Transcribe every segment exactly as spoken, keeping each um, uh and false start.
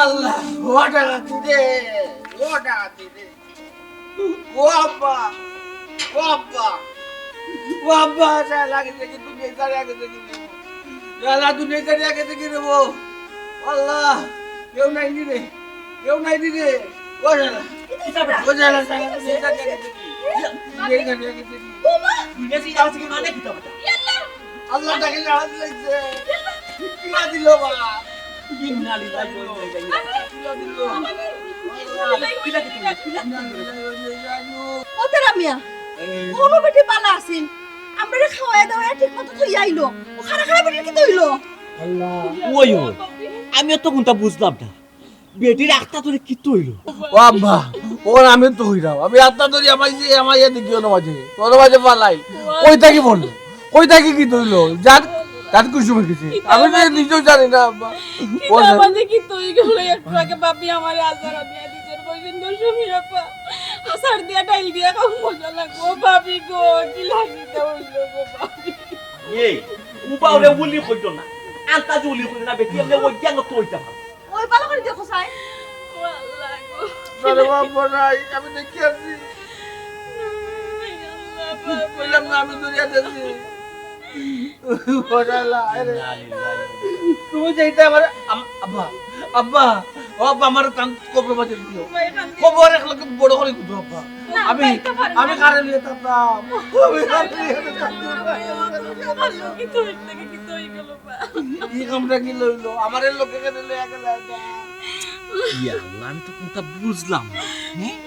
আল্লাহ, ও ডাকাতি রে, ও ডাকাতি রে। ও আব্বা, ও আব্বা, ও আব্বা, শালা গেছে গি, দুনিয়া ছাড়িয়া গেছে গি রে। শালা দুনিয়া ছাড়িয়া গেছে গি রে। ও আল্লাহ, কেউ নাই নি রে, কেউ নাই নি রে। ও শালা, ও শালা, শালা দুনিয়া ছাড়িয়া গেছে গি। দুনিয়া ছাড়িয়া গেছে গি। দুনিয়া ছাড়িয়া গেছে গি মানে কিতা? আল্লাহ তাকে জাহাজ লাগছে। কিলা দিল বা? ইন্না লিল্লাহি ওয়া ইন্না ইলাইহি রাজিউন। কিলা দিল? ও তেরা মিয়া, কোনো বেটি বালা আছিল, আমরারে খাওয়াইয়া দাওয়াইয়া ঠিক মতো থইয়া আইলো। ও খারা খারা বেটির কিতা অইলো? আল্লাহ। ওই, ওই, আমি তো কুনতা বুঝলাম না। বেটির আখতা ধরি কিতা অইলো? ও আব্বা, ওর আমি তো হইরাম। আমি আত্মা ধরি আমার যে আমার ইয়ে দেখিও না মাঝে। তোর মাঝে পালাই। কই থাকি বললো? কই থাকি কিতা অইলো? জান, জান কুসুমে গেছে। আমি তো নিজেও জানি না আব্বা। কিতা বলে? মাঝে কিতা অই গেল? একটু আগে ভাবি আমারে আজার দিয়া দিছইন, কইছইন, "দশমী আপা, আচার দিয়া ডাইল দিয়া খাও, মজা লাগবো।" ভাবি গো, কিলা কিতা অইলো গো ভাবি? এই, উবা ওরে উলি কইতো না। আন্তাজে উলি কইতো না, বেটি, এমনি ওই জ্ঞান তো অইতা পারে। ওই ভালা করি দেখো, সাই। ও আল্লাহ গো। আরে বাবা নাই, আমি দেখি আছি। আল্লাহ বাবা। কইলাম না, আমি দরিয়া দেখছি। ওরে আল্লাহ, আরে। ইন্না লিল্লাহি। তুমি যাইতে আমার আম-, আব্বা, আব্বা, ও আব্বা, আমার তান কবর মাঝে দিও। ভাই, এখান থেকে কবর এক লোকে বড় করে দিও আব্বা। না, আমি, যাইতে পারি না। আমি কারে নিয়ে থাকতাম। আমি কারে নিয়ে থাকতাম। আমার লোকে তো এর থেকে কি তৈরি গেল? ই কামটা কি লইলো? আমারে লোকে কেনে লইয়া গেল এটা? ইয়া আল্লাহ, আমি তো কুনতা বুঝলাম না। হ্যাঁ?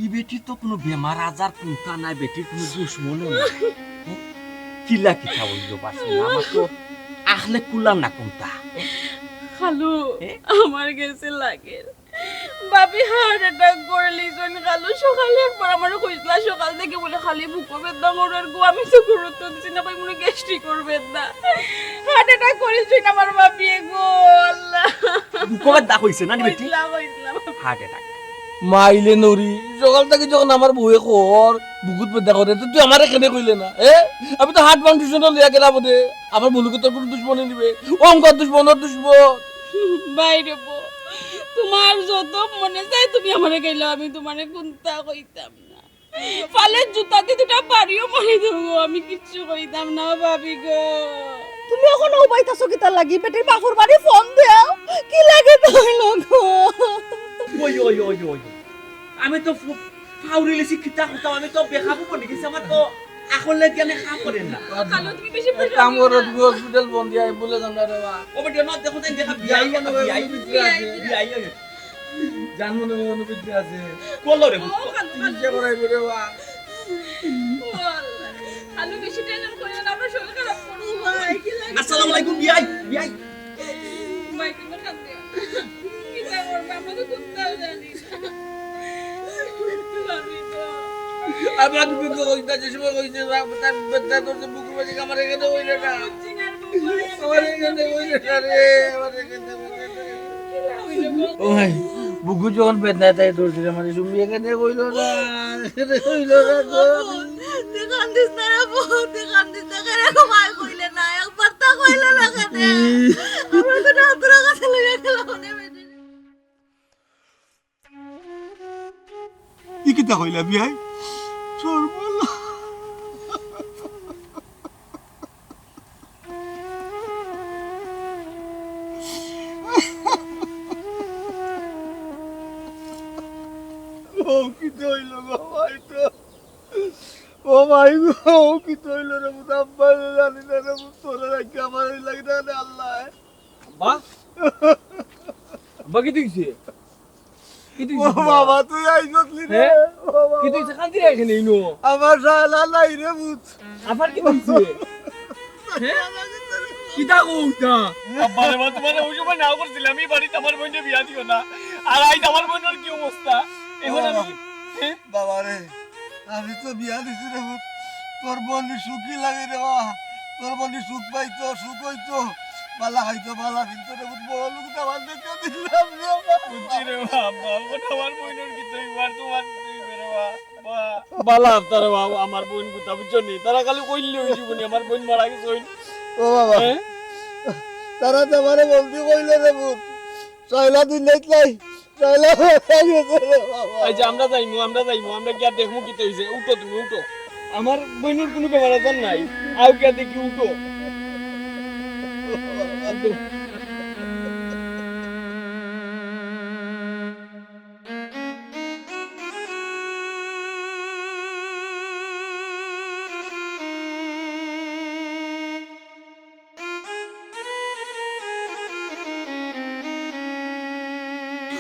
ই বেটির তো কুনু বেমার আজার কুনতা নাই, বেটির কুনু দুশমনও নাই। হ্যাঁ? কিলা কিতা অইলো বাসি? আমার তো আখলে কুলার না কুনতা। খালু, হ্যাঁ? আমার গেছে লাগে। ভাবি heart attack করিলিছইন খালু। সকালে একবার আমারে কইছলা, সকাল থাকি বলে খালি বুকো বেদনা করের গো। আমি তো গুরুত্ব দিছি না, কই মনে gastric-র বেদনা। Heart attack করিলিছইন আমার ভাবিয়ে গো, আল্লাহ। বুকো বেদনা কইছে না নি বেটি? কইছলা, কইছলা। Heart attack। মাইলে নরি, সকাল থাকি যখন আমার বউয়ে কর, বুকুত বেদনা করে, তো তুই আমারে কেনে কইলে না, এ? আমি তো heart foundation-ও লইয়া গেলাম ওদে। আমার বলুকে তোর কুনু দুশমনে নিবে? ও আমার দুশমন, ওর দুশমন। বাইরে বউ, তুমার যত মনে চায় তুমি আমারে গাইলাও, আমি তুমারে কুনতা কইতাম না। ফালের জুতা দি দুটা বাড়িও মারি দেবো, আমি কিচ্ছু কইতাম না, ভাবি গো। তুমি অখন উবাইতাছো কিতার লাগি? বেটির বাপর বাড়ি ফোন দেও, কি লাগে তাই লগো? ওই, ওই, ওই, ওই। আমি তো ফু-, ফাউরি লিছি কিতা কইতাম, আমি তো বেকাবু বনি গেছি, আমার তো আকলে জ্ঞানে কাম করে না। খালু, তুমি বেশি বুঝো কাম না। করো, তুমি hospital বন্দি, আমি বলে জানো রে বা। ও বেটা, না, দেখো তাই দেখা বিয়াই, বিয়াই মনে হয় বিয়াই, অনুভূতি আছে। বিয়াই, বিয়াই। জান মনে হয় অনুভূতি আছে। বলো রে। ও, খালু, চিকিৎসা করাই রে বা। ও আল্লাহ। খালু, বেশি tension করিও না, আমার শরীর খারাপ করবো। ভাই, কি লাগে? আসসালামু আলাইকুম, বিয়াই, বিয়াই। ভাই, তুমি কাঁদিও না। কিতা করবো, আমরা তো কুন্তাও জানি না। ভাবি গো। আমার বুকু কইতা যে সময় কইছে, তার বেদনা করছে, বুকুর মাঝে আমার এখানে হইল না। আমার এখানে হইল না রে, আমার এখানে হইল না। ও ভাই, বুকু যখন বেদনা তাই ধরছিল, মানে, তুমি এখানে হইল না, এখানে হইল না গো। তুই কান্দিস না রে বউ, তুই কান্দিস না, কেন গো ভাই কইলে না, একবার তা কইলে না কেন? আমরা তো ডাক্তারের কাছে লইয়া গেলাম, ই কিতা কইলা বিয়াই? সর্বনাশ। ও কিতা হইল গো ভাই তো? ও ভাই গো, ও কিতা হইল রে? বুঝা আব্বা জানি না রে, তোরে রাখি আমার এই লাগে না রে আল্লাহ। আব্বা? আব্বা, কিতা হইছে? কিতা ও হইছে আব্বা? বাবা, তুই আইছস নি রে? হ্যাঁ? ও বাবা। কিতা হইছে? কান্দি রে এখানে ইনো। আমার শালা নাই রে, বুঝ। আবার কিতা হইছে? হ্যাঁ? কিতা কও ইতা? আব্বা রে বা, তোমারে ওই সময় না করছিলাম, এই বাড়িত আমার বইনরে বিয়া দিও না। আর আইজ আমার বইনর কি অবস্থা? এখন আমি, হ্যাঁ? বাবা রে, আমি তো বিয়া দিছি রে পুত। তোর বইন সুখী লাগে রে বা। তোর বইন সুখ পাইতো, সুখ হইতো। বালা খাইতো, বালা ফিরতো রে পুত। বড় লোক তো আমার দেখে দিলাম রে বা। বুঝছি রে বা, আব্বা, এখন আমার বইনর কিতা অইবো আর তোমার কিতা অইবো রে বা। বালা আফতার বাবা, আমার বইন কুন্তা বুঝছো নি? তারা খালি কইলে অইছে বুনি, আমার বইন মারা গেছে অইন। ও বাবা। হ্যাঁ? তারা তো আমারে বন্দি কইলে রে পুত। চাইলা দুনিয়াত নাই, চাইলা মারা গেছে রে বাবা। এই যে আমরা যাইমু, আমরা যাইমু, আমরা গিয়া দেখমু কিতা অইছে। উঠো তুমি, উঠো। আমার বইনর কুনু বেমার আজার নাই, আও গিয়া দেখি, উঠো।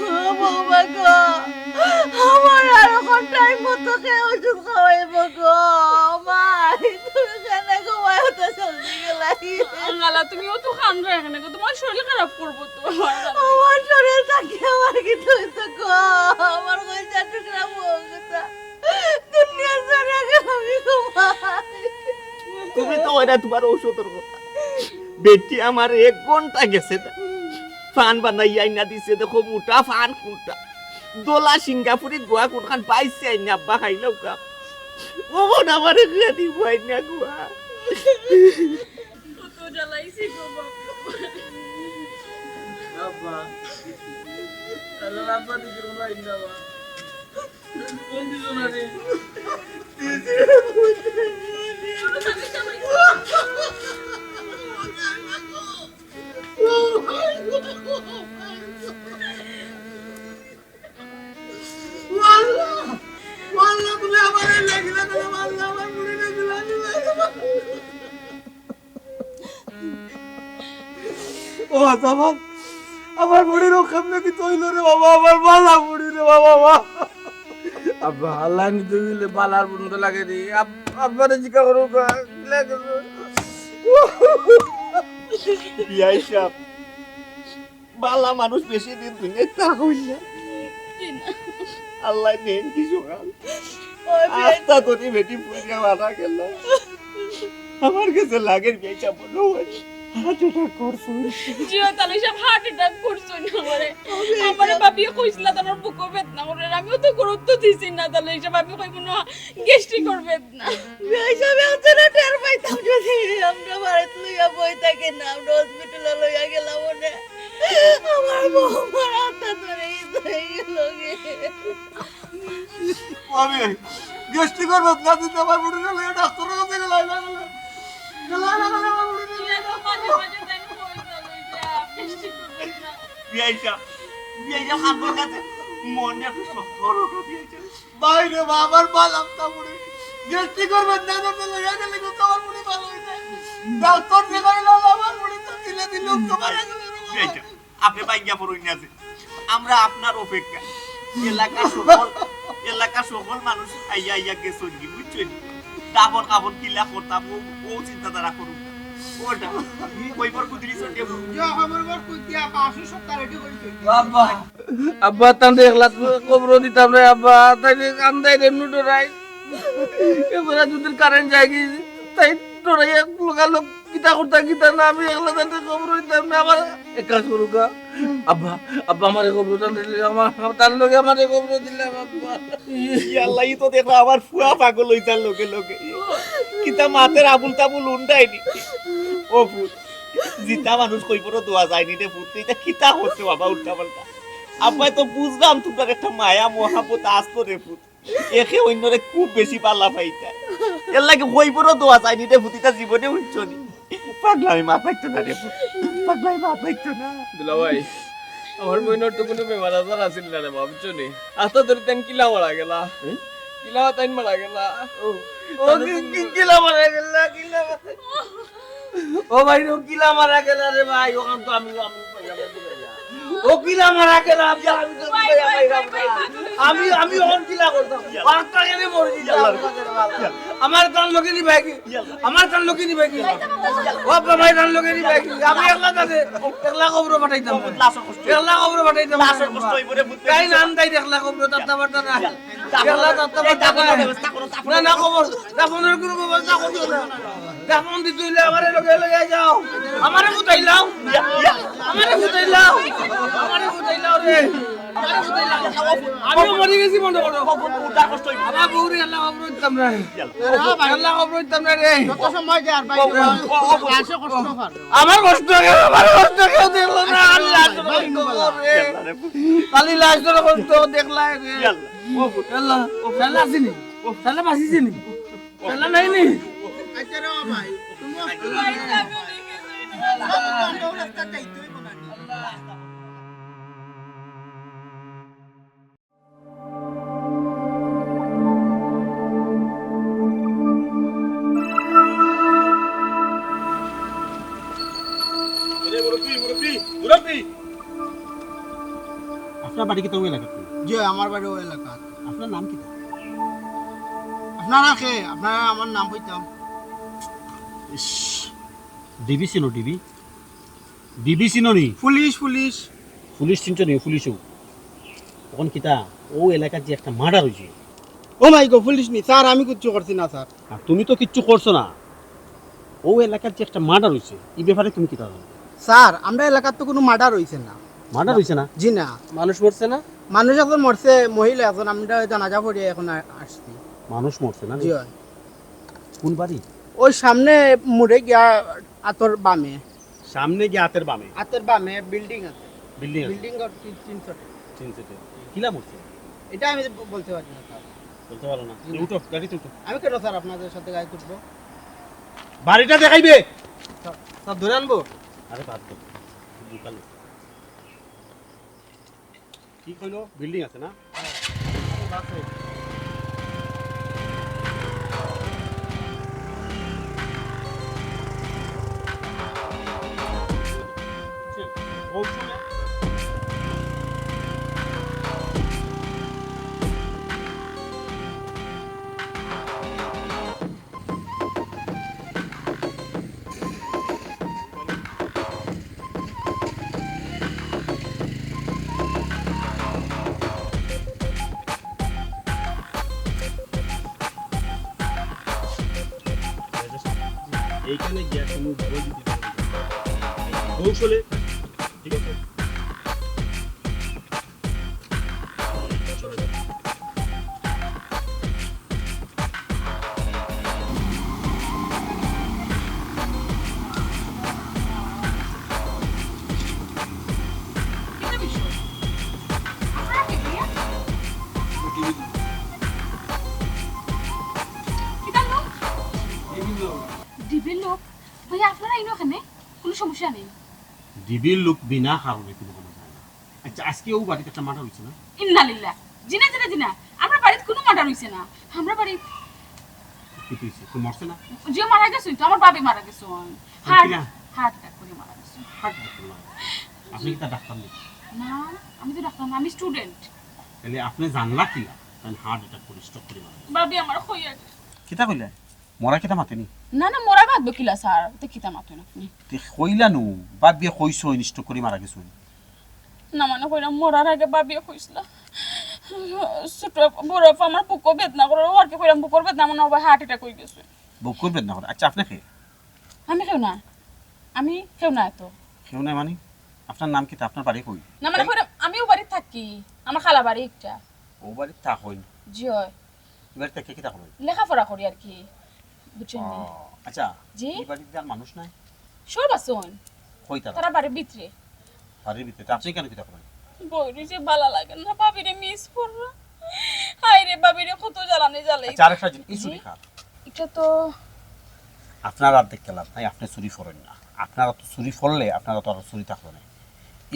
ও বৌমা গো, আমার আর অখন টাইম মতো কে ওষুধ খাওয়াইব গো। মাই, তুমি কেনে ঘুমায় অত জলদি গেলাই? খালা, তুমি অত কান্দরায় কেনে গো, তুমার শরীর খারাপ করবো তো। আমার শরীর থাকি আমার কিতা অইতো গো, আমার কইজা টুকরা বউ কথা। দুনিয়া ছাড়ি গেলাম আমি গো মাই। তুমি তো কইরায় তুমার ঔষধর কথা। বেটি আমার এক ঘন্টা গেছে না। পান বানাইয়া আইনা দিছে, দেখো মোটা পান কুনটা। দলা সিঙ্গাপুরি গুয়া কুনখান পাইছে আইনা আব্বা খাইলাও কা। ও বোন আমারে গুয়া দিব আইনা গুয়া। কত জ্বালাইছি গো বাবা। আব্বা। আল্লাহ আব্বা দিকে কোনো আইন না বা। কোন দিছো না রে? আল্লাহ! আল্লাহ, তুমি আমারে লেখিলা, তুমি আল্লাহ, আমার বুড়ি লেখিলা, আমি লেখিলা। ও আচ্ছা, আমার, আমার বুড়ির ও কেমনে কি তৈল রে বাবা, আমার বালা বুড়ি রে বাবা, বাবা। আব্বা, আল্লাহ নিতে দিলে বালার বন্ধ লাগে রে। আব-, আব্বারে জিজ্ঞা করো গা, লাগে রে। বিয়াই সাহেব, বালা মানুষ বেশি দিন দুনিয়াত থাকইন না। জি না। আল্লাহ নেন কি সকাল। ওই বেটি। আস্তা ধরি বেটি পুড়িয়া মারা গেল। আমার কাছে লাগের বেটা মনে হয় হার্ট অ্যাটাক করছইন। জি, তাহলে সব হার্ট অ্যাটাক করছইন আমারে। ওই বেটি। আমারে ভাবিয়ে কইছিলা তার বুকো বেদনা করে। আমিও তো গুরুত্ব দিছি না, তাহলে সব ভাবি কইব না গ্যাস্ট্রিক করবে। না। বিয়াই সাহেব, এত না টের পাইতাম যদি আমরা বাড়িত লইয়া বই থাকে না, আমরা হসপিটালে লইয়া গেলাম ওনে। আমার বউ আমার আত্মা ধরে ইতো হয়ে গেল গে। আমি গ্যাস্ট্রিকের বদনা দিতে আমার বুড়িরে লইয়া ডাক্তারের কাছে গেলাম, না গেলে। গেলাম, না গেলে আমার বুড়িরে লইয়া ডাক্তারের কাছে। বিয়াই সাহেব, বিয়াই সাহেব, কান্দর কাছে মনটা একটু শক্ত করো, বিয়াই সাহেব। ভাই রে বা, আমার বালা বুড়ি। গ্যাস্ট্রিকের বদনা দিতে লইয়া গেলে কিন্তু আমার বুড়ি ভালো হয়ে যায়। ডাক্তার দেখাইলো, আমার বুড়ি তো দিলে দিলে উঠতে পারে না। এই যে, আপনি বাইঙ্গা পড়ুন না যে। আমরা আপনার অপেক্ষা। এলাকার সকল, এলাকার সকল মানুষ আইয়া আইয়া গেছইন কি, বুঝছইন? দাফন কাফন কিলা করতাম, ও, ও চিন্তাধারা করুন। ওটা, কইবর কুদিরি সন্ধ্যে। যা, আমার বার কইতে, পাঁচশো সত্তর রেডি করে দিই। বাবা। আব্বা, তানরে একলা কবরো দিতাম রে, আব্বা, তাইন কান্দাই রে, নু ডরাই। এবার যদি কারেন্ট যায় কি, তাই ডরাই এক লোকালোক কিতা করতা, কিতা না, আমি একলা তানরে কবরো দিতাম না, আবার এক কাজ করুক, আব্বা, আব্বা, আমারে কবরো তান দিলে, আমার, আমার তার লগে আমারে কবরো দিলাম, আব্বা। ইয়াল্লা, ই তো দেখো আমার ফুয়া পাগল হইতার লগে লগে। কিতা মাতের আবুল তাবুল উন্ডাইনি। ও ফুয়া। জিতা মানুষ কইবরও দোয়া যায়নি রে পুত, ইটা কিতা করছো বাবা উল্টা পাল্টা? আব্বাই তো বুঝলাম তোমরার একটা মায়া মহাব্বত আসতো রে পুত, একে অন্যরে খুব বেশি পাল্লা পাইতা, এর লাগি কইবরও দোয়া যায়নি রে পুত, ইটা জীবনে উঠছো নি। পাগলামি মাত মারতো না রে পুত, পাগলামি মাত মারতো না। দুলাভাই, আমার বইনর তো কুনু বেমার আজার আছিল না রে বা, বুঝছো নি? আস্তা ধরি তাইন কিলা মারা গেলা। হুম? কিলা তাইন মারা গেলা। ও, ও, কি, কি, কিলা মারা গেলা, কিলা মারা ও ভাই, ও কিলা মারা গেলা রে ভাই, ওখান তো আমি, আমি, ও কিলা মারা গেলা, আমি, আমি তো ভাই, ভাই, ভাই, ভাই, ভাই, ভাই, আমি, আমি ওখান কিলা করতাম? বাচ্চা কেনে মরে দিতাম, ইয়াল্লা। আমার তান লোকে নি ভাই কি? ইয়াল্লা। আমার তান লোকে নি ভাই কি? ইয়াল্লা। ও বাবা, ভাই তান লোকে নি ভাই কি? আমি একলা তাতে, একলা কবরো পাঠাইতাম না। লাশর কষ্ট। একলা কবরো পাঠাইতাম না। লাশর কষ্ট হইব রে, বুঝতে তাই পারছো? নাম তাই একলা কবরো, তাত্তা বার্তা না। ইয়াল্লা। একলা তাত্তা এই বার্তা দাফনের না। ব্যবস্থা করো, দাফনের না, না, ব্যবস্থা। কবর, দাফনের কোনো ব্যবস্থা করছো না। দাফন দিতে হইলে আমারে লগে লগে যাও। আমারে কোথায় লাও? ইয়া, ইয়া। আমারে কোথায় লাও? আমারে কোথায় লাও রে? আমারে কোথায় লাও? আমিও মরে গেছি মনে করো। উদ্ধার কষ্ট হইব। আমার বউরে আল্লাহ কবর দিতাম না। ইয়াল্লা। আল্লাহ কবর দিতাম না রে। যত সময় যায় আর ভাই, ও, ও, ও, ও, লাশে কষ্ট পার। আমার কষ্ট কেউ, আমার কষ্ট কেউ দেখলো না। আল্লাহ, ভাই, ভাই, ভাই। ও ফুট। আল্লাহ, ও শালা আছেনি? ও শালা বাঁচিছেনি? ও শালা নাইনি? আচ্ছা রে ভাই, তুমি রাস্তা চাইতে হইব না। এরে মুরব্বি, মুরব্বি, মুরব্বি। আপনার বাড়ি কিতা অউ এলাকাত? জি, আমার বাড়ি অউ এলাকাত। আপনার নাম কিতা? আপনারা কে? আপনারা আমার নাম কইতাম। ইস, ডিবি চিনো, ডিবি? ডিবি চিনো নি? Police, police. পুলিশ চিনছো নি? পুলিশও। অখন কিতা? অউ এলাকাত যে একটা মার্ডার অইছে। ও মাই গো, পুলিশ নি? স্যার, আমি কিচ্ছু করছি না, স্যার। আর তুমি তো কিচ্ছু করছো না। অউ এলাকাত যে একটা মার্ডার অইছে, ই ব্যাপারে তুমি কিতা জানো? স্যার, আমরা এলাকাত তো কুনু মার্ডার অইছে না। মার্ডার অইছে না? জি না। মানুষ মরছে না? মানুষ একজন মরছে, মহিলা একজন, আমরা জানাজা পড়িয়া এখন আ-, আসছি। মানুষ মরছে না নি? জি অয়। কুন বাড়ি? অউ সামনে মুড়ে গিয়া আতর বামে। সামনে গিয়া আতের বামে। আতের বামে বিল্ডিং আছে। বিল্ডিং আছে। বিল্ডিং ঘর তিন, তিন সেটে। তিন সেটে। কিলা মরছে? ইটা আমি ব-, বলতে পারি না, স্যার। বলতে পারো না? জি না। উঠো, গাড়িত উঠো। আমি কেন, স্যার, আপনাদের সাথে গাড়িত উঠবো? বাড়িটা দেখাইবে। স্যার, স্যার, ধরে আনবো? আরে বাদ দাও। দোকানে। কি কইলো? বিল্ডিং আছে না? এইখানে গিয়া কোনো ভয় দিতে পারবে না। কৌশলে, ঠিক আছে? ডিবির লোক? ভাইয়া, আপনারা ইনো কেনে? কোনো সমস্যা নেই। ডিবির লোক বিনা কারণে কোনো কোনো যায় না। আচ্ছা, আজকে অউ বাড়িত একটা মার্ডার অইছে না? ইন্না লিল্লাহ। জি না, জি না, জি না। আমরার বাড়িত কুনু মার্ডার অইছে না। আমরার বাড়িত কিতা অইছে? কেউ মরছে না? জি, মারা গেছইন তো, আমার ভাবি মারা গেছইন। হার্ট, কিলা? হার্ট অ্যাটাক করি মারা গেছইন। হার্ট অ্যাটাক করি মারা গেছে। আপনি কিতা ডাক্তার নি? না, আমি তো ডাক্তার না, আমি স্টুডেন্ট। তাইলে আপনি জানলা কিলা? কারণ হার্ট অ্যাটাক করি, স্ট্রোক করি মারা গেছে। ভাবি আমার কইয়া। কিতা কইলা? মরা কিতা মাতে নি? না, না, মরা বাদ কিলা স্যার, তে কিতা মাতইন আপনি? তে কইলা নু, ভাবিয়ে কইছইন স্ট্রোক করি মারা গেছইন। না মানে কইরাম, মরার আগে ভাবিয়ে কইছলা। ছোট বড় আপা আমার বুকো বেদনা করে, অউ আর কি কইরাম, বুকর বেদনা মানে অউ হার্ট অ্যাটাক অই গেছে। বুকর বেদনা করে? আচ্ছা, আপনি কে? আমি কেউ না, আমি কেউ না এত। কেউ নাই মানে? আপনার নাম কিতা? আপনার বাড়ি কই? না মানে কইরাম, আমি অউ বাড়িত থাকি, আমার খালা বাড়ি একটা। অউ বাড়িত থাকইন? জি অয়। ই বাড়িত থাকি কিতা করইন? লেখাপড়া করি আর কি, বুঝছইন নি? ও, আচ্ছা, জি? ই বাড়িত আর মানুষ নাই? সব আছইন। কই তারা? তারা বাড়ির ভিতরে। বাড়ির ভিতরে। তে আপনি কেনে কিতা করইন? বই রইছি, ভালা লাগে না, ভাবিরে মিস কররা। হায় রে, ভাবিরে কত জ্বালানি জ্বালাই। আচ্ছা, আরেকটা জিনিস, ই জি? চুরি কার? ইটা তো আপনার আর দেখতে লাভ নাই, আপনি চুরি করইন না। আপনারা তো চুরি করলে, আপনারা তো আর চুরি থাকলো না।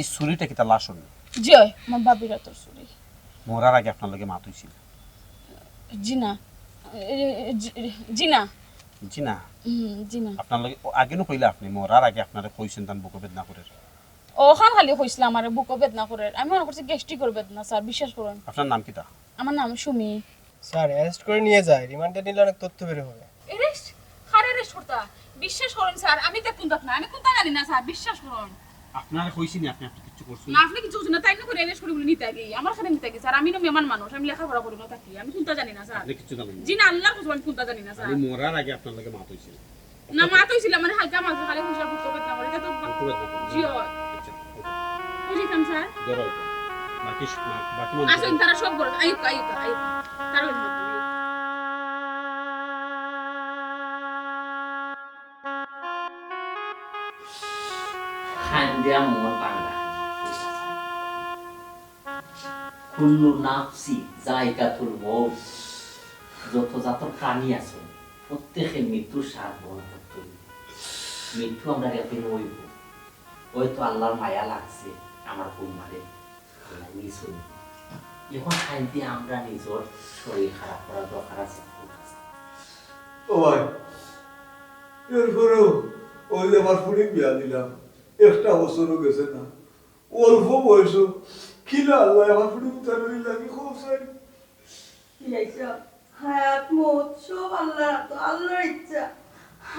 ই চুরিটা কিতা লাশর নি? জি অয়, আমার ভাবির আতর চুরি। মরার আগে আপনার লগে মাত অইছিল? জি না। এ, জি, জি না। জি না? হুম, জি না। আপনার লগে, ও, আগে নু কইলা আপনি, মরার আগে আপনারে কইছইন তান বুকো বেদনা করের। অখান খালি কইছলা আমারে বুকো বেদনা করের। আমি মনে করছি গ্যাস্ট্রিকর বেদনা, স্যার, বিশ্বাস করইন। আপনার নাম কিতা? আমার নাম সুমি। স্যার, অ্যারেস্ট করে নিয়ে যায়। রিমান্ডে নিলে অনেক তথ্য বের হবে। অ্যারেস্ট? কারে অ্যারেস্ট করতা? বিশ্বাস করইন স্যার, আমি তে কুন্তা না, আমি কুন্তা জানি না স্যার, বিশ্বাস করইন। আপনারে কইছি নি আপনি, আপনি কিচ্ছু করছেন না? আপনি কিচ্ছু করছেন না, তাইন নু করি অ্যারেস্ট করি বলে নিতা গি। আমার কাছে নিতা গি স্যার, আমি নু মেমান মানুষ, আমি লেখাপড়া করি না থাকি, আমি কুন্তা জানি না স্যার। আপনি কিচ্ছু জানেন না? জি না, আল্লাহর কসম আমি কুন্তা জানি না স্যার। আমি মরার আগে আপনার লগে মাত অইছিল। না, মাত অইছিল, মানে হালকা মাত, খালি হুঁশিয়ার বুঝতে পারতাম, এটা তো বুঝতে পারতাম। জি, অয়। আচ্ছা, ওকে। বুঝিতাম স্যার। ধরো, বাকি স-, বাকি মানুষ আসুন, তারা সব করো। আইউক, আইউক, আইউক। তারা ওই মাত। খান দিয়া মোর পাগলা। কুল্লু নাফসি যায়কাতুল মউত। যত জাতর প্রাণী আছে, প্রত্যেকে মৃত্যুর স্বাদ বরণ করতে হইব। মৃত্যু আমরার একদিন অইব। হয়তো আল্লাহর মায়া লাগছে আমার বৌমারে, আল্লাহ নিছইন। এখন খাইতে আমরা নিজর শরীর খারাপ করার দরকার আছে? ও ভাই, এরপরেও ওই যে আমার ফুড়ি বিয়া দিলাম, একটা বছরও গেছে না, অল্প বয়স, কিলা আল্লাহ আমার ফুড়ি উতারুরি লাগি খুব চাই। কি আইসা? হায়াত মউত সব আল্লাহর হাতো, আল্লাহর ইচ্ছা।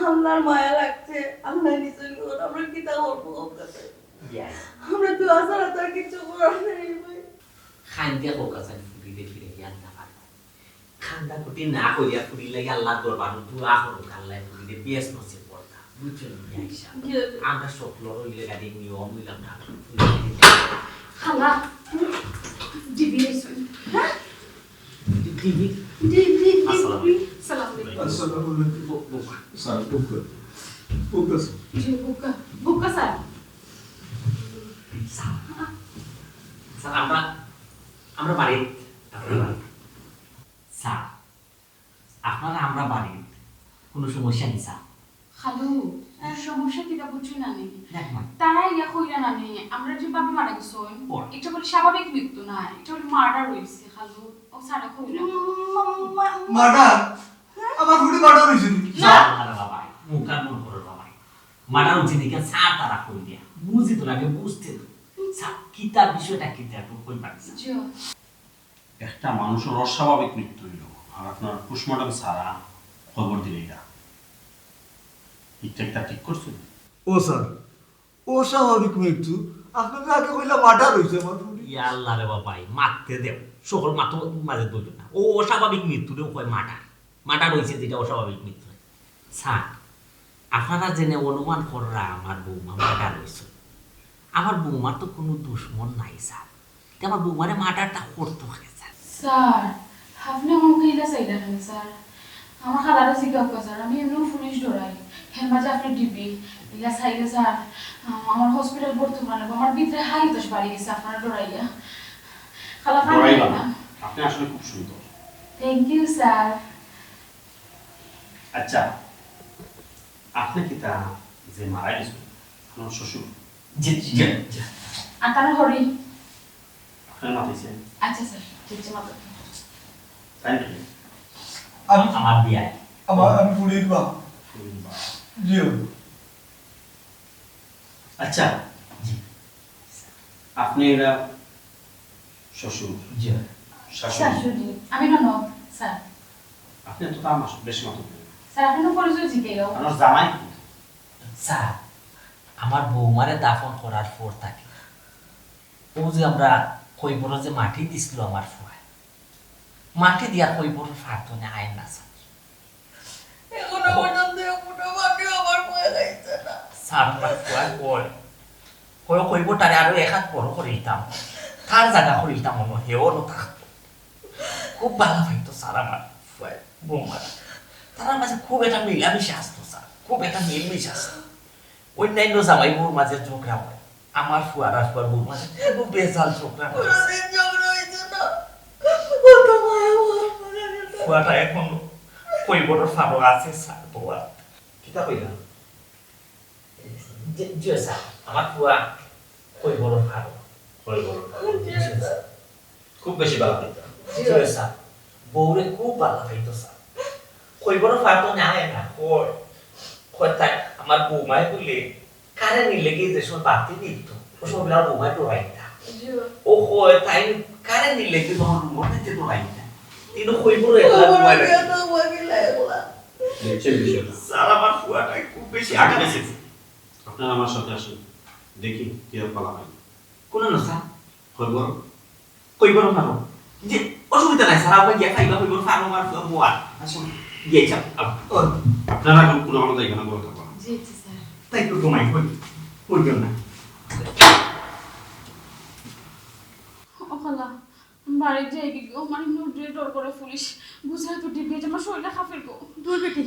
আল্লাহর মায়া লাগছে, আল্লাহ নিছইন গো, আমরা কিতা করবো ওর কাছে? ইয়া। আমরা দোয়া ছাড়া তো আর কিচ্ছু করার নেই ভাই। খাইন দিয়া কউক্কা চাইন ফুড়িরে ফিরাইয়া আনতা পারবা। কান্দাকুটি না করিয়া ফুড়ির লাগি আল্লাহর দরবারো দোয়া করউক, আল্লায় ফুড়িরে বেহেস্ত নসিব করতা। বুঝছো নি, আয়েশা? জি। আমরা সকলর অইলে গাড়ি নিয়ম অইলাম না। খালা, ডিবি আইছইন। হ্যাঁ? ডিবি? DB, DB. আসসালামু আলাইকুম। সালাম আলাইকুম। আসসালামু আলাইকুম। বউ-, বউকা। স্যার, বউকা। বউকা, স্যার। জি, বউকা। বউকা, স্যার। স্যার, স্যার, আমরা, আমরা বাড়িত, আপনার বাড়িত। স্যার, আপনারা আমরা বাড়িত, কুনু সমস্যা নি স্যার? খালু, সমস্যা কিতা বুঝছইন না নি? দেখ না। তারা ইয়া কইরা না নি, আমরার যে ভাবি মারা গেছইন, ওর। এটা বলে স্বাভাবিক মৃত্যু না, এটা বলে মার্ডার অইছে খালু। ও স্যারে কইরা। মা-, মা-, মার্ডার? আমার ফুড়ি মার্ডার অইছে নি? না। স্যার, আরে বাবা, মুখ আর মন করো বাবা। মার্ডার অইছে নি কেন স্যার তারা কই দিয়া? বুঝি তো লাগে, বুঝতে তো। স্যার, কিতা বিষয়টা কিতা একটু কইবা স্যার? জি। একটা মানুষর অস্বাভাবিক মৃত্যু অইলো, আর আপনারা পোস্টমর্টম ছাড়া খবর দিলাইরা। ইটা একটা ঠিক করছইন? ও স্যার, অস্বাভাবিক মৃত্যু? আপনারা আগে কইলা মার্ডার অইছে আমার ফুড়ি। ইয়া আল্লাহ রে বাবা, মাততে দেও, সকল মাতো মাঝে বলবে না। ও অস্বাভাবিক মৃত্যুরে কয় মার্ডার। মার্ডার অইছে যেটা অস্বাভাবিক মৃত্যু। স্যার, আপনারা যেনে অনুমান কররা আমার বৌমা মার্ডার অইছে। আমার বৌমার তো কুনু দুশমন নাই স্যার। তে আমার বৌমারে মার্ডারটা করতো কে স্যার? স্যার, আপনে আমারে ইলা চাইলা কেনে স্যার? আমার খালারে জিগাউক্কা স্যার, আমি এমনেউ পুলিশ ডরাই। হের মাঝে আপনে ডিবি, ইলা চাইলে স্যার, আ-, আমার হসপিটাল ভর্তি করান লাগবো। আমার ভিতরে হাই হুতাশ বাড়ি গেছে আপনারে ডরাইয়া। খালা, ডরাইবা না। আপনে আসলে খুব সুন্দর। Thank you sir. আচ্ছা, আপনে কিতা যে মারা গেছইন, আপনার শ্বশুর? জি, জি, জি। আর তারা হরি? আপনার মাতিছে? আচ্ছা স্যার, ঠিক আছে, মাথা। তাই নাকি? আমি আমার বিয়াই। আমার, আমি ফুড়ির বাপ। ফুড়ির বাপ। জি। আচ্ছা, জি। আপনে এরা শ্বশুর? জি। শাশুড়ি? শাশুড়ি। আমি ননদ, স্যার। আপনে তো তার মাস-, বেশ মতো। স্যার, আপনে তো পরিচয় জিগাইলাও। আপনার জামাই? স্যার, আমার বৌমারে দাফন করার পর থাকি, ও যে আমরা কইবরো যে মাটি দিছিল আমার ফুয়ায়, মাটি দিয়া কইবরর ফাড় তনে আয় না স্যার। এখনো পর্যন্ত এক ফুটা মাটিও আমার ফুয়ায় খাইছে না। স্যার, আমার ফুয়ায় কয়, কয় কইবরটারে আরো এক হাত বড় করি দিতাম, তার জাগা করি দিতাম, মনো হেও অনো থাকতো। খুব ভালা পাইতো স্যার আমার ফুয়ায় বৌমারে। তারার মাঝে খুব একটা মিলামিশা আসতো স্যার, খুব একটা মিলমিশ আসতো। অন্যান্য জামাই বউর মাঝে ঝগড়া হয়, আমার ফুয়ার আর ফুয়ার বউর মাঝে কোনো বেজাল ঝগড়া হয় না। কোনোদিন ঝগড়া হইতো না। কত মায়া মমতা। ফুয়াটা এখন কইবরর ফাড়ো আছে স্যার, বউয়ার। কিতা কইলা? জি, জি স্যার, আমার ফুয়া কইবরর ফাড়ো। কইবরর ফাড়ো। জি স্যার। খুব বেশি ভালা পাইতো। জি স্যার, বউরে খুব ভালা পাইতো স্যার। কইবরর ফাড়ো না, না, কয়, কয় তাই আমার বৌমায় বলে, কারে নিলে কি যে সময় বাতি নিত, ও সময় বলে আমার বৌমায় ডরাইতা। জি। ও কয় তাই কারে নিলে কি তখন রুমর নিচে ডরাইতা। তিনও কইবরর একলা বৌমায় ডরাইতা। দেখছেন বিষয়টা? স্যার, আমার ফুয়াটাই খুব বেশি আগে গেছে। আপনারা আমার সাথে আসুন, দেখি কি আর পালা হয়। কোন না স্যার? কইবর। কইবর ফারো। জি, অসুবিধা নাই স্যার, আপনি গিয়া খাইবা কইবর ফারো আমার ফুয়া বউয়া। আসুন, গিয়া যাও। আপ-, ও। আপনারা এখন কোনো আমাদের এখানে বলতে পারেন। জি, জি, স্যার। তাই তো ঘুমাই, কই? কই গেল না? ও খালা, বাড়িত যাই কি গো, মানে, নো ডে ডর করে পুলিশ। বুঝাই তো ডিবি, আমার শরীরটা কাঁপের গো। দূর বেটি,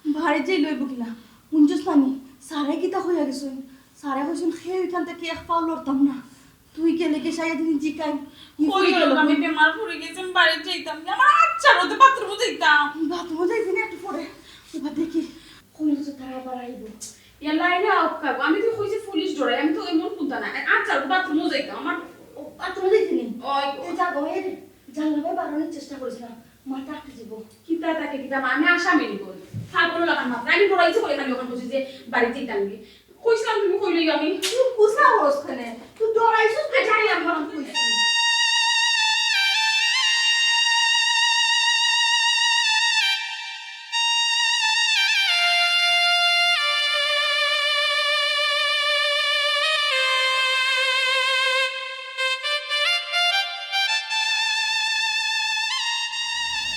বাড়িত যাই লইব কিলা? হুনছস না নি? স্যারে কিতা কইয়া গেছইন? স্যারে কইছইন, "হে ওইখান থেকে এক পাও লড়তাম না।" তুই গেলে কি সারাদিন জিকাই? কই গেল? আমি বেমার পড়ে গেছি, আমি বাড়ি যাইতাম না। আমার আচ্ছা রোদে বাথরুমে যাইতাম। বাথরুমে যাইবি না একটু পরে? এবার দেখি। কইলে তো তারা আবার আইব। ইয়া লাইনে আউক কাকু, আমি তো কইছি পুলিশ ডরাই, আমি তো এমন কুন্তা না। আচ্ছা, বাথরুমে যাইতাম, আমার বাথরুমে যাইতে নেই। ওই। তুই যা গো, এই জানলা বাই বাড়ানোর চেষ্টা করিস না, মাথা আটকে দিব। কিতা তাকে কিতা মা, আমি আসামি নিব। ফালতু লাগার মাত্র আমি ডরাইছি বলে খালি ওখান বসে যে বাড়ি যাইতাম কি? কইছিলাম তুমি কইলেই আমি। তুই কুসা হরস কেনে? তুই ডরাইছিস? আচ্ছা, আমি এখন কইছি।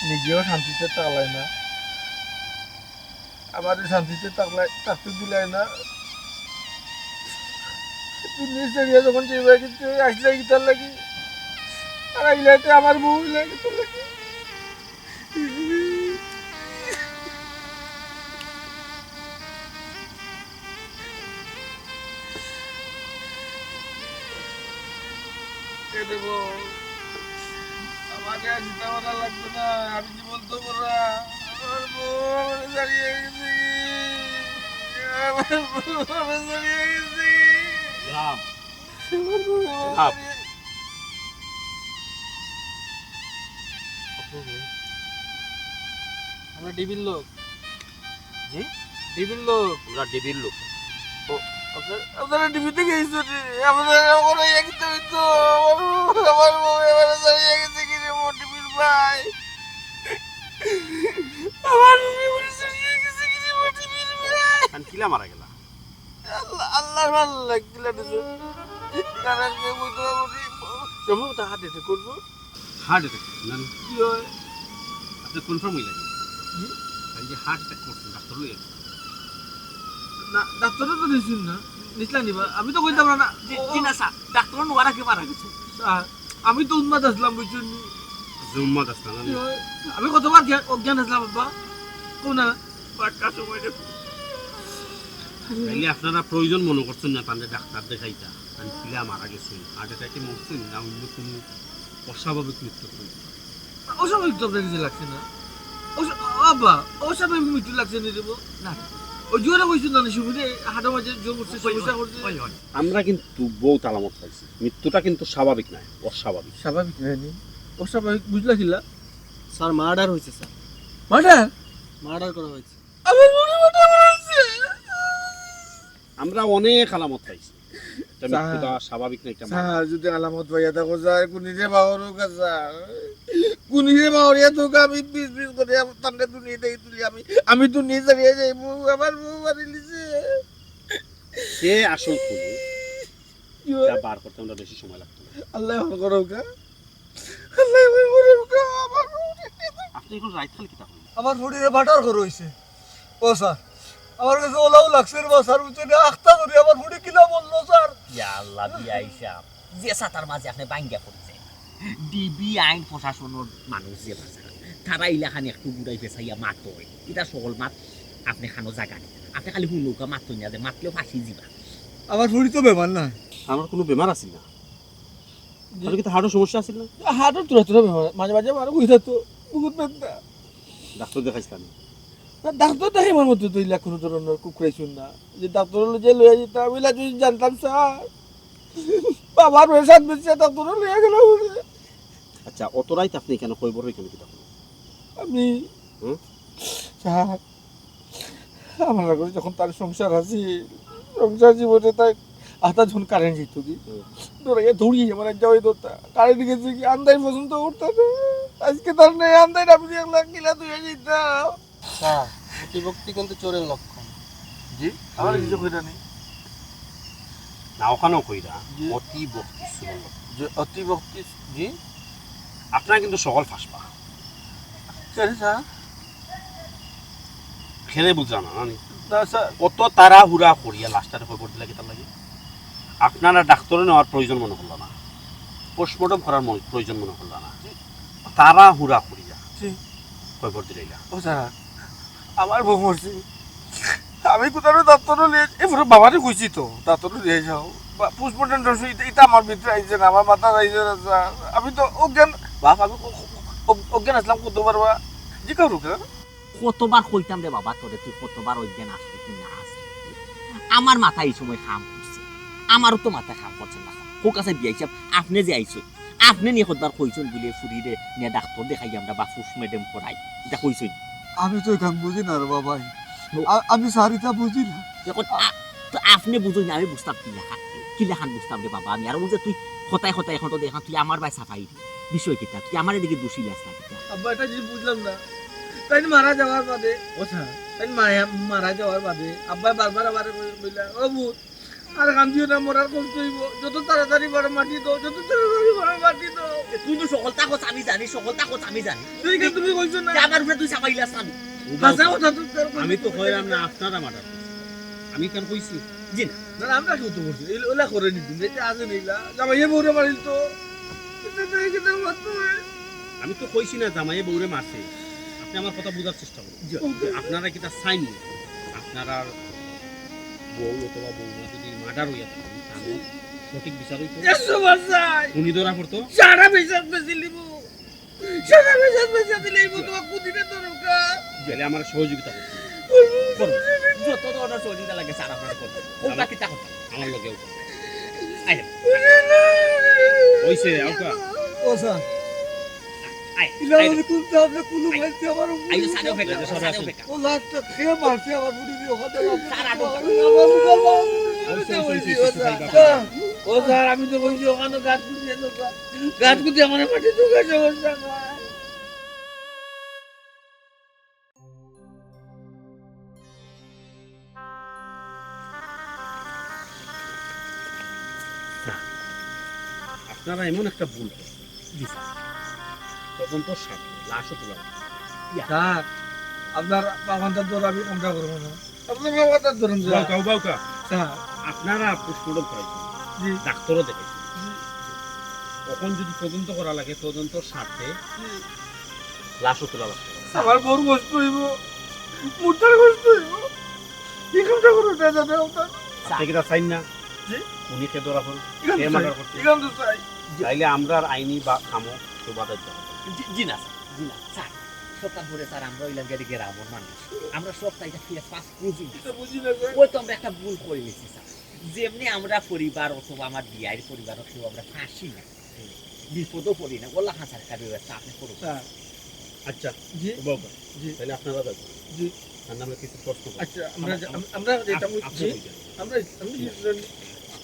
নিজেও শান্তিতে থাকলাই না, আমারে শান্তিতে থাকলাই, থাকতে দিলাই না। তুমি সেরিয়া যখন যেভাবে কিন্তু আসলে গিটার লাগি, আর আইলাইতে আমার বউ হইলে গিটার লাগি। এ দেবো, আমাকে আর চিন্তা করা লাগবে না, আমি জীবন্ত করা। আমার বউ আমারে ছাড়িয়া গেছে। আমার বউ আমারে ছাড়িয়া গেছে। রাম। আমার বউ আমারে রাম। ছাড়িয়া- আমরা ডিবির লোক। জি? ডিবির লোক। আমরা ডিবির লোক। ও, আপনারা, আপনারা ডিবিতে গেছেন রে? আপনারা আমার এই একদমই তো, আমার, আমার বউ এবারে ছাড়িয়ে গেছে কি রে, ও ডিবির ভাই? আমার বউ এবারে ছাড়িয়ে গেছে কি রে, ও ডিবির ভাই? কারণ কিলা মারা গেলা? আল্লাহ, আল্লাহর ভালা লাগছিল না, স্যার। কারণ আমি বুঝতে পারবো না। সম্ভবত হার্ট অ্যাটাক করবো। হার্ট অ্যাটাক করছে না? কি হয়? আপনি কনফার্ম হইলেন? জি। তাই যে হার্ট অ্যাটাক করছেন, ডাক্তার লই আসুন। না, ডাক্তারও তো নিছইন না। নিছলা নি বা? আমি তো কইতাম না, না। জি, ও, জি না, স্যার। ডাক্তারও নোয়ারা কি মারা গেছে? স্যার, আমি তো উন্মাদ আসলাম, বুঝছইন নি? আচ্ছা, উন্মাদ আসলাম না। কি হয়? আমি কতবার জ্ঞান, অজ্ঞান আসলাম, আব্বা। কোন না? পাক্কা সময় দেখো। তাইলে আপনারা প্রয়োজন মনে করছেন না, তাহলে ডাক্তার দেখাইতা। আমি কিলা মারা গেছে, হার্ট অ্যাটাকে মরছেন না অন্য কোনো অস্বাভাবিক মৃত্যু হইল। অস্বাভাবিক তো আপনার কিছু লাগছে না। অস-, আব্বা, অস্বাভাবিক মৃত্যু লাগছে না রে বউ। না। ওই জোরে কইছেন না, শুনে হাঁটা মাঝে জোর করছে, ওই, ওই, সমস্যা করছে। ওই, ওই। আমরা কিন্তু বহুত আলামত পাইছি, মৃত্যুটা কিন্তু স্বাভাবিক নয়, অস্বাভাবিক। স্বাভাবিক নয় নি? অস্বাভাবিক বুঝলা কিলা? স্যার, মার্ডার হয়েছে স্যার। মার্ডার? মার্ডার করা হয়েছে। আমার মনে মনে হয়েছে। আমরা অনেক আলামত পাইছি। এটা স্যার, মৃত্যুটা স্বাভাবিক না, এটা মারা। স্যার, যদি আলামত পাইয়া থাকো, স্যার, কুনিরে বাহরুকা, স্যার। কুনিরে বাহরিয়া থাকো, আমি পিস পিস করে আমার তান্ডা দুনিয়া থেকে তুলি, আমি, আমি দুনিয়া ছাড়িয়া যাইবো, আমার বউ মারি লিছে। সে আসল খুনি, কি হয়? এটা বার করতে আমরা বেশি সময় লাগতো না। আল্লাহ আমার করুকা। আল্লাহ আমার করুকা, আমার বউ। আপনি এখন রাইত খালি কিতা করবেন? আমার ফুড়িরে বাটার করে হইছে। ও স্যার, আমার কাছে ওলাও লাগছে রে বা স্যার, বুঝছেন? আখতা করি আমার ফুড়ি কিলা বললো স্যার। ইয়া আল্লাহ, বিআই সাহেব, যে সাতার মাঝে আপনি বাঙ্গিয়া পড়ছেন, ডিবি আইন প্রশাসনের মানুষ যে বাজার, তারা ইলাখান একটু ঘুরাই পেঁচাইয়া মাত হয়, এটা সকল মাত আপনি খানো জাগা নেই। আপনি খালি হুনুকা মাত না যে মাতলেও ফাঁসি দিবা। আমার ফুড়ি তো বেমার না। আমার কোনো বেমার আছে না। তাহলে কি তো হার্টের সমস্যা আছে না? হার্টের তোরা তোরা বেমার, মাঝে মাঝে আমার বুঝতে তো বহুত ব্যথা। ডাক্তার দেখাইছ না? না, ডাক্তার দেখাইবার মতো তো ইলা কোনো ধরনের কুকরাইছুন না। যে ডাক্তার হলো যে লইয়া যেতাম, ইলা যদি জানতাম স্যার, বাবার ওই সাত বছর ডাক্তার লইয়া গেল বলে। আচ্ছা, অত রাইত আপনি কেন কই বড় এখানে কি তখন? আমি হুম? স্যার, আমার ঘরে যখন তার সংসার আছে, সংসার জীবনে তাই আতা যখন কারেন্ট যেত কি, হুম। দৌড়াইয়া দৌড়িয়ে আমার এক জায়গায় ধরতা। কারেন্ট গেছে কি আন্দাই পছন্দ করতে না। আজকে তার নেই আন্দাই, আমি এক লাখ কিলা তুই যেতাম। স্যার, অতিভক্তি কিন্তু চোরের লক্ষণ। জি, আমার হুম। কিছু কইরা নেই। না, ওখানেও কইরা, জি। অতিভক্তি চোরের লক্ষণ। যে অতিভক্তি, জি। আপনারা কিন্তু সকল ফাঁসবা। কেন স্যার? খেলে বুঝা না, না নি? না স্যার। কত তাড়াহুড়া করিয়া লাশটারে কবর দিলা কিতার লাগি? আপনারা ডাক্তারে নেওয়ার প্রয়োজন মনে করলা না, পোস্টমর্টম করার মনে, প্রয়োজন মনে করলা না, জি। তাড়াহুড়া করিয়া জি। কবর দিলাইলা। ও স্যার, আমার বউ মরছে, আমি কোথাও ডাক্তারও লিয়ে, এরপরে বাবারে কইছি তো, ডাক্তারও লিয়ে যাও। বা, পোস্টমর্টেম রহস্য, ইটা, ইটা আমার ভিতরে আইছে না, আমার মাথাত আইছে না, স্যার। আমি তো অজ্ঞান, বাপ, আমি অ-, অ-, অজ্ঞান আছলাম কতবার বা। জি, করুক, স্যার। কতবার কইতাম রে বাবা তোরে, তুই কতবার অজ্ঞান আছলি, তুই না আছলি। আমার মাথায় ই সময় কাম করছে, আমারও তো মাথায় কাম করছে না। হোক আছে বিয়াই সাব, আপনে যে আইছইন, আপনে নি কতবার কইছইন বুলে ফুরিরে নিয়া ডাক্তর দেখাই আমরা বা পোস্টমর্টেম করাই, ইটা কইছইন? আমি তো ইখান বুঝি না রে বাবা। ও। আ-, আমি স্যার ইতা বুঝি না। দেখো, আ-, তো আপনে বুঝইন না, আমি বুঝতাম কিলাখান, কিলাখান বুঝতাম রে বাবা আমি। আর অউ যে তুই কথায় কথায় এখন তো দেখা তুই আমার বায় চাপাই দিলি। বিষয় কিতা? তুই আমার এদিকে দোষী লাস না কিতা? আব্বা, একটা জিনিস বুঝলাম না। তাইন মারা যাওয়ার বাদে, ও স্যার, তাইন মারা, মারা যাওয়ার বাদে আব্বায় বারবার আমারে কই-, কইলা, "ও পুত, আর কান্দিও না, মরার কষ্ট অইবো। যত তাড়াতাড়ি পারো মাটি দেও, যত তাড়াতাড়ি পারো মাটি দেও।" এ, তুই তো সকলতা কছ আমি জানি, সকলতা কছ আমি জানি। তুই কেন তুমি কইছো না? যে আমার উপরে তুই চাপাইলাস না। হাছা কথা তো স্যার, আমি তো কইলাম না আপনারা মার্ডার। আমি কেন কইছি? জি না। না, না, আমরা কেউ তো করছি, এই ওলা করে নিতুম, এটা আছে না, ইলা। জামাইয়ে বউরে মারিল তো। এটা তো, এটা তো মারতে হয়। আমি তো কইছি না জামাইয়ে বউরে মারছে। আপনে আমার কথা বুঝার চেষ্টা করুন। জি। যে আপনারা কিতা চাইন না? আপনারার বউ অথবা বৌমা যদি মার্ডার অইয়া থাকে, তাহলে সঠিক বিচার অইতো। একশো বার চাই। উনি ধরা পড়তো। সারা বিচার বেশি লিবো। সারা বিচার বেশি দিলে এই মতো কুদিনে দরকার। তাহলে আমার সহযোগিতা করতে হবে। করুন। যত ধরনের সহযোগিতা লাগে স্যার আপনারা করুন। কোনটা কিতা কথা? আমার লগেও। আয়। অইছে, আউকা। ও স্যার। আয়, ইলা আয়। বলে কোন তো আপনি কুলু আয়। মারতে আমার আয়, সাথেও ফেকা, সাথেও ফেকা। ও লাস্ট খেয়ে মারছে আমার বুড়ি দিয়ে ওখানে। স্যার, আরো। আমার বুড়ি দিয়ে ওখানে। ও স্যার, আমি তো বলছি ওখানে গাছ কুদিয়ে দরকার। গাছ কুদিয়ে আমার মাটি ঢুকে সমস্যা নাই। আপনারা এমন একটা ভুল করছেন। জি স্যার। তদন্ত সাপেক্ষে লাশও তোলা হচ্ছে। ইয়া। স্যার, আপনার বাগানটা তো আমি কামটা করবো না। আপনার বাগানটা ধরুন, স্যার। বাউকা, বাউকা। স্যার। আপনারা পোস্টমর্টম করাইছেন। জি। ডাক্তারও দেখাইছেন। জি। এখন যদি তদন্ত করা লাগে, তদন্ত স্বার্থে জি। লাশও তোলা লাগবে। আমার বউর কষ্ট হইব, মুদ্রার কষ্ট হইব। এই কামটা করো না, দাদা, ওটা। আপনি কিতা চাইন না? জি? উনি কে ধরা পড়ল? এখান কে তো মার্ডার চাই, করছে? এখান তো চাই। তাইলে আমরা আর আইনি বা কামো তো বাধা দিতে হবে। জি, জি না, স্যার, জি না, স্যার। সবটা পরে, স্যার, আমরা হইলাম গিয়ে গ্রামের মানুষ। আমরা সবটা এটা ফেস ফাস বুঝি না। এটা বুঝি না, স্যার। ওই তো আমরা একটা ভুল করে নিছি, স্যার। যেমনি আমরা পরিবার অথবা আমার বিয়াইর পরিবার অথবা আমরা ফাঁসি না। বিপদও পড়ি না, ওলা হাসার একটা ব্যবস্থা আপনি করুন। স্যার। আচ্ছা, জি। বাবা, জি। তাহলে আপনারা যাবেন। জি। তার নামে কিছু প্রশ্ন করুন। আচ্ছা, আমরা আমরা, যা-, আমরা, আমরা যেটা আপ-, আপনি জি। বলবেন। আমরা, আমরা জি। জি।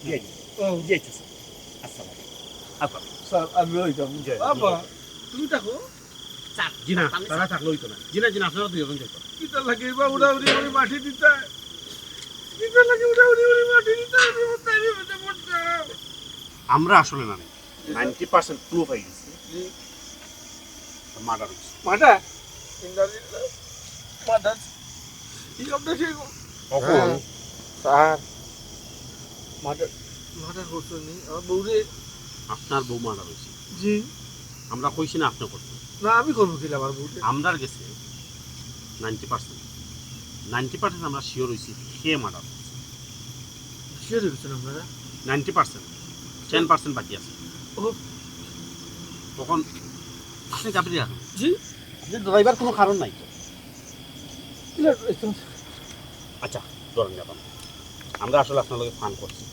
জি। ও। জি, আচ্ছা, স্যার। আসসালাম। আচ্ছা। স্যার, আমি ওই যাবো। জি, বাবা, জি। তুমি থাকো। স্যার, জি না, আমি তারা থাকলে হইতো না। জি না, জি না, আপনারা দুইজন যাইতো। কিতা লাগে বা উড়াউড়ি করে মাটি দিতা? কিতা লাগে উড়াউড়ি করে মাটি দিতা? আমি কোথায় বিপদে পড়তাম? আমরা আসলে না, নাইনটি পার্সেন্ট প্রুফ হয়ে গেছে। জি। মার্ডার হয়েছে। মার্ডার? ইন্না লিল্লাহ। মার্ডার? এই শব্দ ঠিক। কখন? হ্যাঁ, স্যার। মার্ডার, মার্ডার করছেন নি? আমার বউরে। আপনার বউ মার্ডার হয়েছে। জি। আমরা কইছি না আপনি করছেন। না, আমি করবো কিলা আমার বউরে? আমরার গেছে নাইনটি পার্সেন্ট, নাইনটি পার্সেন্ট আমরা শিওর হইছি কে মার্ডার করছে। শিওর হইছেন আপনারা? নাইনটি পার্সেন্ট, টেন পার্সেন্ট বাকি আছে। ও। তখন আপনি চাকরি রাখেন। জি? আপনি ডরাইবার কোনো কারণ নাই তো। কিলা, একদম। আচ্ছা, ধরেন এখন। আমরা আসলে আপনার লগে ফান করছি।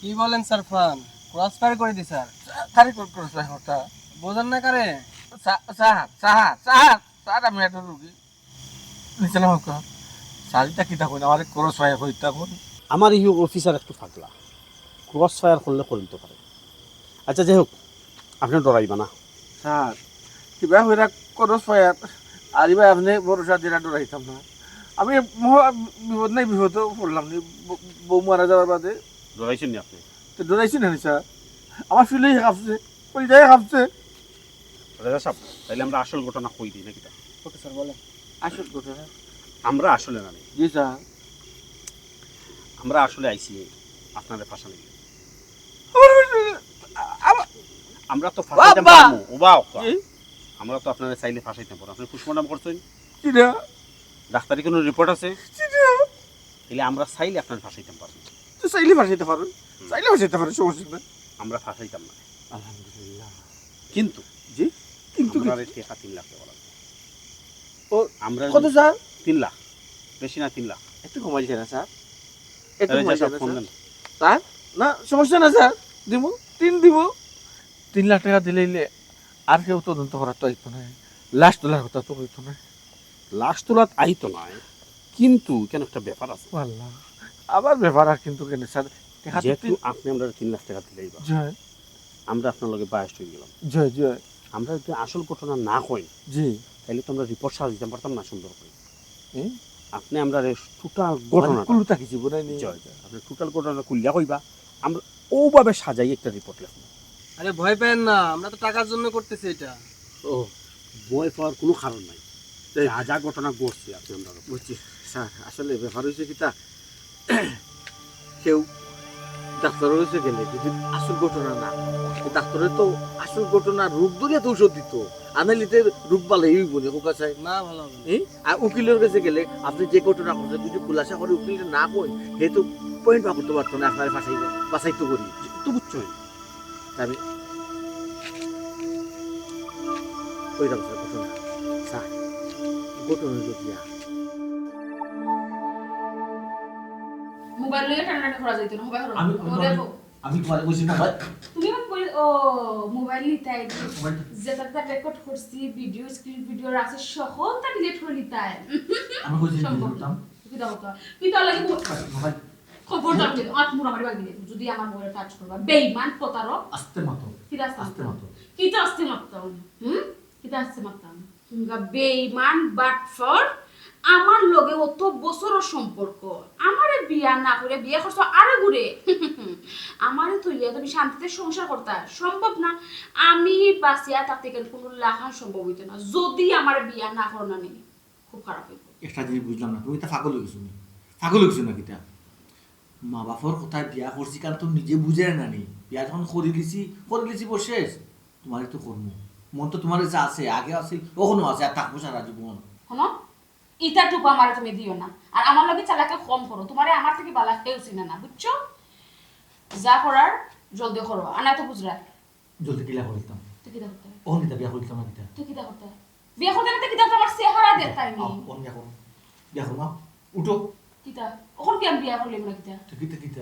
কি বলেন স্যার, ফান? ক্রস ফায়ার করে দি স্যার। কারে ক্রস ফায়ার করতা? বোঝেন না কারে? Sir, sir, sir, sir, sir, আমি একটা রুগী। নিচে নামো, স্যার। স্যার, ইটা কিতা কইন? আমারে ক্রস ফায়ার কইতা কইন। আমার এই অফিসার একটু পাগলা। ক্রস ফায়ার করলে করিলতো পারে। আচ্ছা, যাই হোক, আপনি ডরাইবা না। স্যার, কিবা কইরা ক্রস ফায়ার, আর ইবা আপনি ভরসা দিরা ডরাইতাম না। আমি মহা বিপদ নাই, বিপদে পড়লাম নি, ব-, বউ মারা যাওয়ার বাদে। ডরাইছেন নি আপনি? তো ডরাইছি না নি, স্যার। আমার শরীরেই কাঁপছে, কলিজায় কাঁপছে। রেজা সাহেব, তাইলে আমরা আসল ঘটনা কই দিই নাকি তা? ওকে স্যার, বলেন। আসল ঘটনা? আমরা আসলে না নি। জি স্যার। আমরা আসলে আইছি আপনারে ফাঁসানি। আমার, আমার, আমরা তো ফাঁসাইতাম বাবা! পারমু, ওবা ওকা। জি? আমরা তো আপনারে চাইলে ফাঁসাইতাম পারমু। আপনি পোস্টমর্টম করছেন? জি না। ডাক্তারি কোনো রিপোর্ট আছে? জি না। তাইলে আমরা চাইলে আপনারে ফাঁসাইতাম পারমু। তো চাইলে ফাঁসাইতে পারো, চাইলে ফাঁসাইতে পারো, সমস্যা নাই। আমরা ফাঁসাইতাম না। আলহামদুলিল্লাহ। কিন্তু জি? কিন্তু কি? আমরা টেকা তিন লাখ টেকা লাগবে। ও, আমরা কত স্যার? তিন লাখ। বেশি না, তিন লাখ। একটু কমাইছে না স্যার? একটু কমাইছে না স্যার? স্যার, না, সমস্যা না স্যার, দিমু, তিন দিমু। তিন লাখ টেকা দিলাইলে আর কেউ তদন্ত করার তো আইতো না, লাশ তোলার কথা তো হইতো না। লাশ তোলাত আইতো নায়, কিন্তু কেন একটা ব্যাপার আছে। আল্লাহ, আবার ব্যাপার আর কিন্তু কেন স্যার? টেকা তো যেহেতু তিন আপনি আমরা তিন লাখ টেকা দিলাইবা, জি। আমরা আপনার লগে বায়াসড হয়ে গেলাম। জি, জি। আমরা যদি আসল ঘটনা না কই, জি। তাহলে তো আমরা রিপোর্ট সাজাইতাম পারতাম না সুন্দর করে। এ? আপনি আমরা রে টোটাল মানে ঘটনাটা কুলুতা কিছু বুঝাই নি? জি, জি। আপনি টোটাল ঘটনাটা খুলিয়া কইবা, আমরা ওভাবে সাজাই একটা রিপোর্ট লেখবো। আরে ভয় পেন না, আমরা তো টাকার জন্য করতেছি এটা। ও, ভয় পাওয়ার কোনো কারণ নাই। এই যা যা ঘটনা ঘটছে আপনি আমরা বুঝছি স্যার, আসলে ব্যাপার হয়েছে কিতা, কেউ ডাক্তারের কাছে গেলে যদি আসল ঘটনা না, তো ডাক্তারে তো আসল ঘটনা রোগ ধরিয়া তো ঔষধ দিত, আনালিতে রোগ ভালোই হইব না, কোকা চাই। না, ভালো হবে না। এই, আর উকিলের কাছে গেলে আপনি যে ঘটনা করছেন যদি খুলাসা করে উকিল না কই, হে তো পয়েন্ট বার করতে পারতো না, আপনার ফাঁসাই বাঁচাইতো করি। তো বুঝছো? আমি কইলাম স্যার ঘটনা, স্যার ঘটনা হইল গিয়া। মোবাইল লইয়া টানাটানি করা যাইতো না, মোবাইল হলো। আমি, আমি ও তোমার, দেখো। আমি তোমার কইছি না ভাই। তুমি আমাকে কই, ও, মোবাইল নিতে আইছি। মোবাইলটা। যেটা তার রেকর্ড করছি, ভিডিও, স্ক্রিন ভিডিও আছে, সকলটা ডিলিট করে নিতে আই। আমি কইছি ডিলিট সম্ভব করতাম। না। কিতা করতাম? কিতা লাগে মোবাইল। খবরদার, আত মুড়া মারি বাগিয়ে দিবো। যদি আমার মোবাইল টাচ করবা, বেইমান, প্রতারক। আস্তে মাতো। কিতা আস্তে আস্তে মাতো। মাতো? কিতা আস্তে মাততাম? হুম? কিতা আস্তে মাততাম? তুমরা বেইমান, বাটফর। আমার লগে অত বছরর সম্পর্ক। আমারে বিয়া না করে বিয়া করছো আরেকগুরে। আমারে থইয়া তুমি শান্তিতে সংসার করতা? সম্ভব না। আমি বাঁচিয়া থাকতে কেন কোনো লাখান সম্ভব হইতো না। যদি আমারে বিয়া না করো না নি, খুব খারাপ হইব। একটা জিনিস বুঝলাম না, তুমি তো পাগল হয়ে গেছো নি? পাগল হয়ে গেছো না কিতা? মা বাপর কথায় বিয়া করছি, কারণ তুমি নিজে বুঝে না নি? বিয়া যখন করি লিছি, করি লিছি, বস শেষ। তোমারই তো কর্ম। মন তো তোমার কাছে আছে, আগে আছে, এখনো আছে, আর থাকবো সারা জীবন। শোনো, ইটা টুপা আমারে তুমি দিও না। আর আমার লগে চালাকি কম করো, তোমারে আমার থেকে বালা কেউ চিনে না, বুঝছো? যা করার জলদি করো, আর না তো বুঝরা। জলদি কিলা করিতাম? তুই কিতা করতে? অখন কিতা বিয়া করিতাম না কিতা? তুই কিতা করতে? বিয়া করতে না তো কিতা করতে? আমার চেহারা দেখতাই নি। আও, অখন বিয়া করো। বিয়া করো, আও। উঠো। কিতা? অখন কি আমি বিয়া করলে না কিতা? তুই কিতা, কিতা?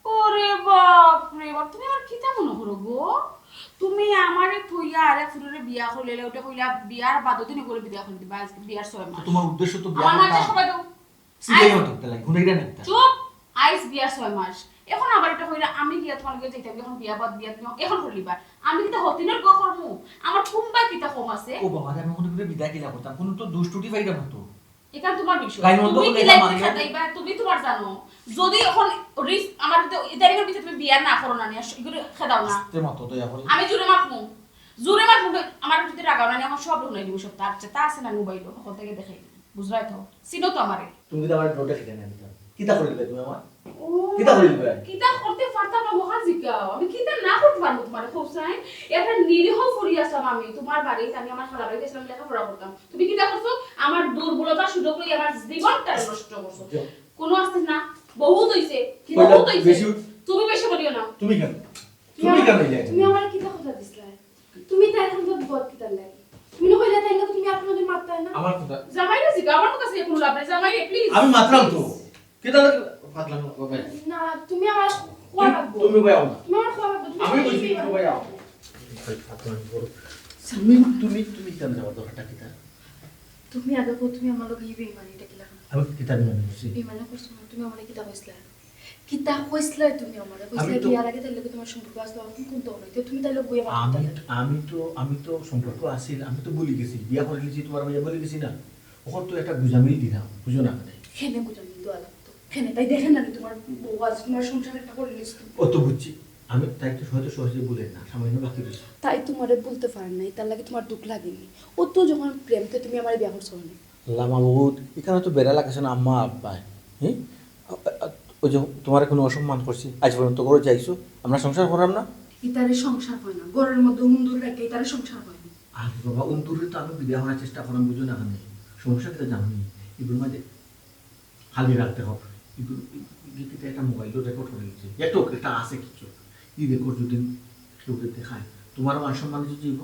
ওরে বাপ রে বাপ, তুমি আমার কিতা মনে করো গো? তুমি আমারে থইয়া আরেক ফুরুরে বিয়া করলে, ওটা কইলা বিয়ার বাদর দিনে করে বিদায় করে দিবা, আজকে বিয়ার ছয় মাস। তো তোমার উদ্দেশ্য তো বিয়া আমার মাঝে করতাম। সবাই তো সিরিয়াল আই- মতো একটা লাগে, হুনাইরা না একটা। চুপ! আইজ বিয়ার ছয় মাস। এখন আবার এটা কইরা আমি গিয়া তোমার লগে যাইতাম, এখন বিয়া বাদ বিয়া তুমি এখন করলিবা। আমি কিতা হতিনের গো করমু? আমার কুম্বা কিতা কম আছে? ও বাবা রে, আমি কোনো করে বিদায় কিলা করতাম, কোনো তো দুষ ত্রুটি পাইতাম না তো। এখান তোমার বিষয়। গায়ে মন্দ তুমি করলে কি এটা লাগবে মানে না। খেদাইবা? তুমি তোমার জানো। যদি এখন রিস্ক আমার ভিতরে, এই তারিখের ভিতরে তুমি বিয়া না করো না, নিয়ে আসো, এগুলো খেদাও না। আস্তে মতো দয়া করে। আমি জোরে মাতমু। জোরে মাতমু, আমার যদি রাগাও না, নিয়ে আমার সব হুনাই দিব, সব তার চেয়ে তা আছে না মোবাইল, হকল থেকে দেখাই দিব। বুঝলাই তো? চিনো তো আমারে। তুমি কিন্তু আমার ডোটে খেতে না দিতাম। কিতা করে দিবে তুমি আমার? ও, কিতা করে দিবে? কিতা করতে পারতাম না, মহা জিকাও। আমি কিতা না করতে পারবো তোমার, হোসাইন? একটা নিরীহ ফুরি আসলাম আমি। তোমার বাড়িতে আমি আমার খালা বাড়ি গেছিলাম, লেখাপড়া করতাম। তুমি কিতা করছো? আমার দুর্বলতার সুযোগ লই আমার জীবনটা নষ্ট করছো। যাও। কোনো আস্তে না, বহুত হইছে, কইলা বহুত হইছে। বেশি উঠ- তুমি বেশি বলিও না। তুমি কেন? তুমি তুমি আমার, কেন এই জায়গায়? তুমি আমার কিতা কথা দিছলা? তুমি তাই এখন তো বদ কিতার লাগে। তুমি না কইলা তাই না, তুমি আপনাদের মারতায় না? আমার কথা। জামাইরে জিগা, আমার কথা সে কোনো লাভ নাই। জামাইরে, প্লিজ। আমি মাতলাম তো। কিতা লাগে? মাতলাম না, বাবা। না, তুমি আমার খোয়া তুমি, লাগবো। তুমি ভাই আও না। তুমি আমার খোয়া লাগবো। তুমি আমি আমার কইছি, এই তুমি ভাই আও। ভাই, মাতলাম বড়। তুমি, তুমি, তুমি কেন যাওয়ার দরকারটা কিতা? তুমি আগে কও, তুমি আমার লগে এই বেইমানিটা কিলা করলা? আমি কিতা বেইমানি করছি? বেইমানি করছো না, তুমি আমারে কিতা কইছলা? কিতা কইছলা তুমি আমারে? কইছলা আমি তো বিয়ার আগে তাইলে কি তোমার সম্পর্ক আসলো, এখন কোন তো হইতে তুমি তাইলে বইয়া মারতে আমি, তাইলে। আমি তো, আমি তো সম্পর্ক আছিল, আমি তো বলি গেছি, বিয়া করে নিয়েছি তোমার ভাইয়া বলি গেছি না, ওখান তো একটা গুজামিল দিলাম, বুঝো না মানে। কেনে গুজামিল দেওয়া লাগতো? কেনে তাই দেখেন না নি তোমার বউ আজ তোমার সংসার একটা করে নিস তুমি? ও তো বুঝছি, আমি তাই তো হয়তো সহজে বলে না, সামান্য বাকি রয়েছে। তাই তোমারে বলতে পারে নাই, তার লাগে তোমার দুঃখ লাগেনি। ও তো যখন প্রেম তো তুমি আমারে বিয়া করছো না। আল্লাহ মাবুদ, এখানে তো বেড়া লাগাছে না আম্মা আব্বায়। হ্যাঁ? আ-, আ-, ওই যে তোমারে কোনো অসম্মান করছি, আজ পর্যন্ত ঘরে যাইছো, আমরা সংসার করাম না? ইতারে সংসার হয় না, ঘরের মধ্যে উন্দুর রাখে, ইতারে সংসার হয় না। আরে বাবা, উন্দুরে তো আমি বিদায় করার চেষ্টা করাম, বুঝো না কেন? সমস্যা কিতা জানো নি? এগুলোর মাঝে খালি রাখতে হবে। কিন্তু এই যে একটা মোবাইলও রেকর্ড করে নিচ্ছে, একটা হোক, একটা আছে কিছু, এই রেকর্ড যদি কেউ দেখায়, তোমারও মান সম্মান ইজ্জত যাইব,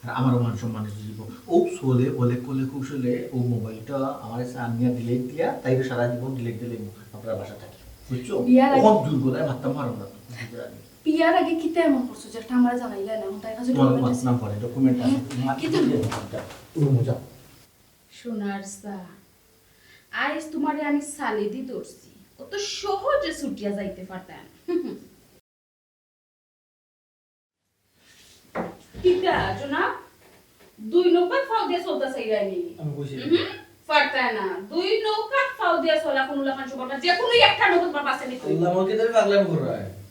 আর আমারও মান সম্মান ইজ্জত যাইব। ও ছলে, ওলে, কলে, কৌশলে ও মোবাইলটা আমার কাছে আনিয়া ডিলিট দিয়া, তাইরে সারা জীবন ডিলিট দিলে আপনার বাসা থাকি, বুঝছো? বিয়ার আগে তখন জোর গলায় মারতাম পারো না তো, বুঝতে পারি। বিয়ার আগে কিতা এমন করছো যে একটা আমার জানাইলা না? এখন তার কাছে তোমার ডকুমেন্ট আছে। নাম পরে ডকুমেন্ট আছে। হ্যাঁ, তোমার কিতা? তুমি মজা। সোনার সা, আইজ তোমারে আমি সালিদি ধরছি, অত সহজে ছুটিয়া যাইতে পারতায় না। কিতা জনাব, দুই নৌকাত ফাও দিয়া চলতা চাইরায়নি? আমি কইছি। হুম, পারতায় না। দুই নৌকাত ফাও দিয়া চলা কোনো লাখান সম্ভব না। যে কোনো একটা নৌকা তোমার বাসে নিতে অইব। আল্লাহ, আমাকে তাহলে পাগলামি করো।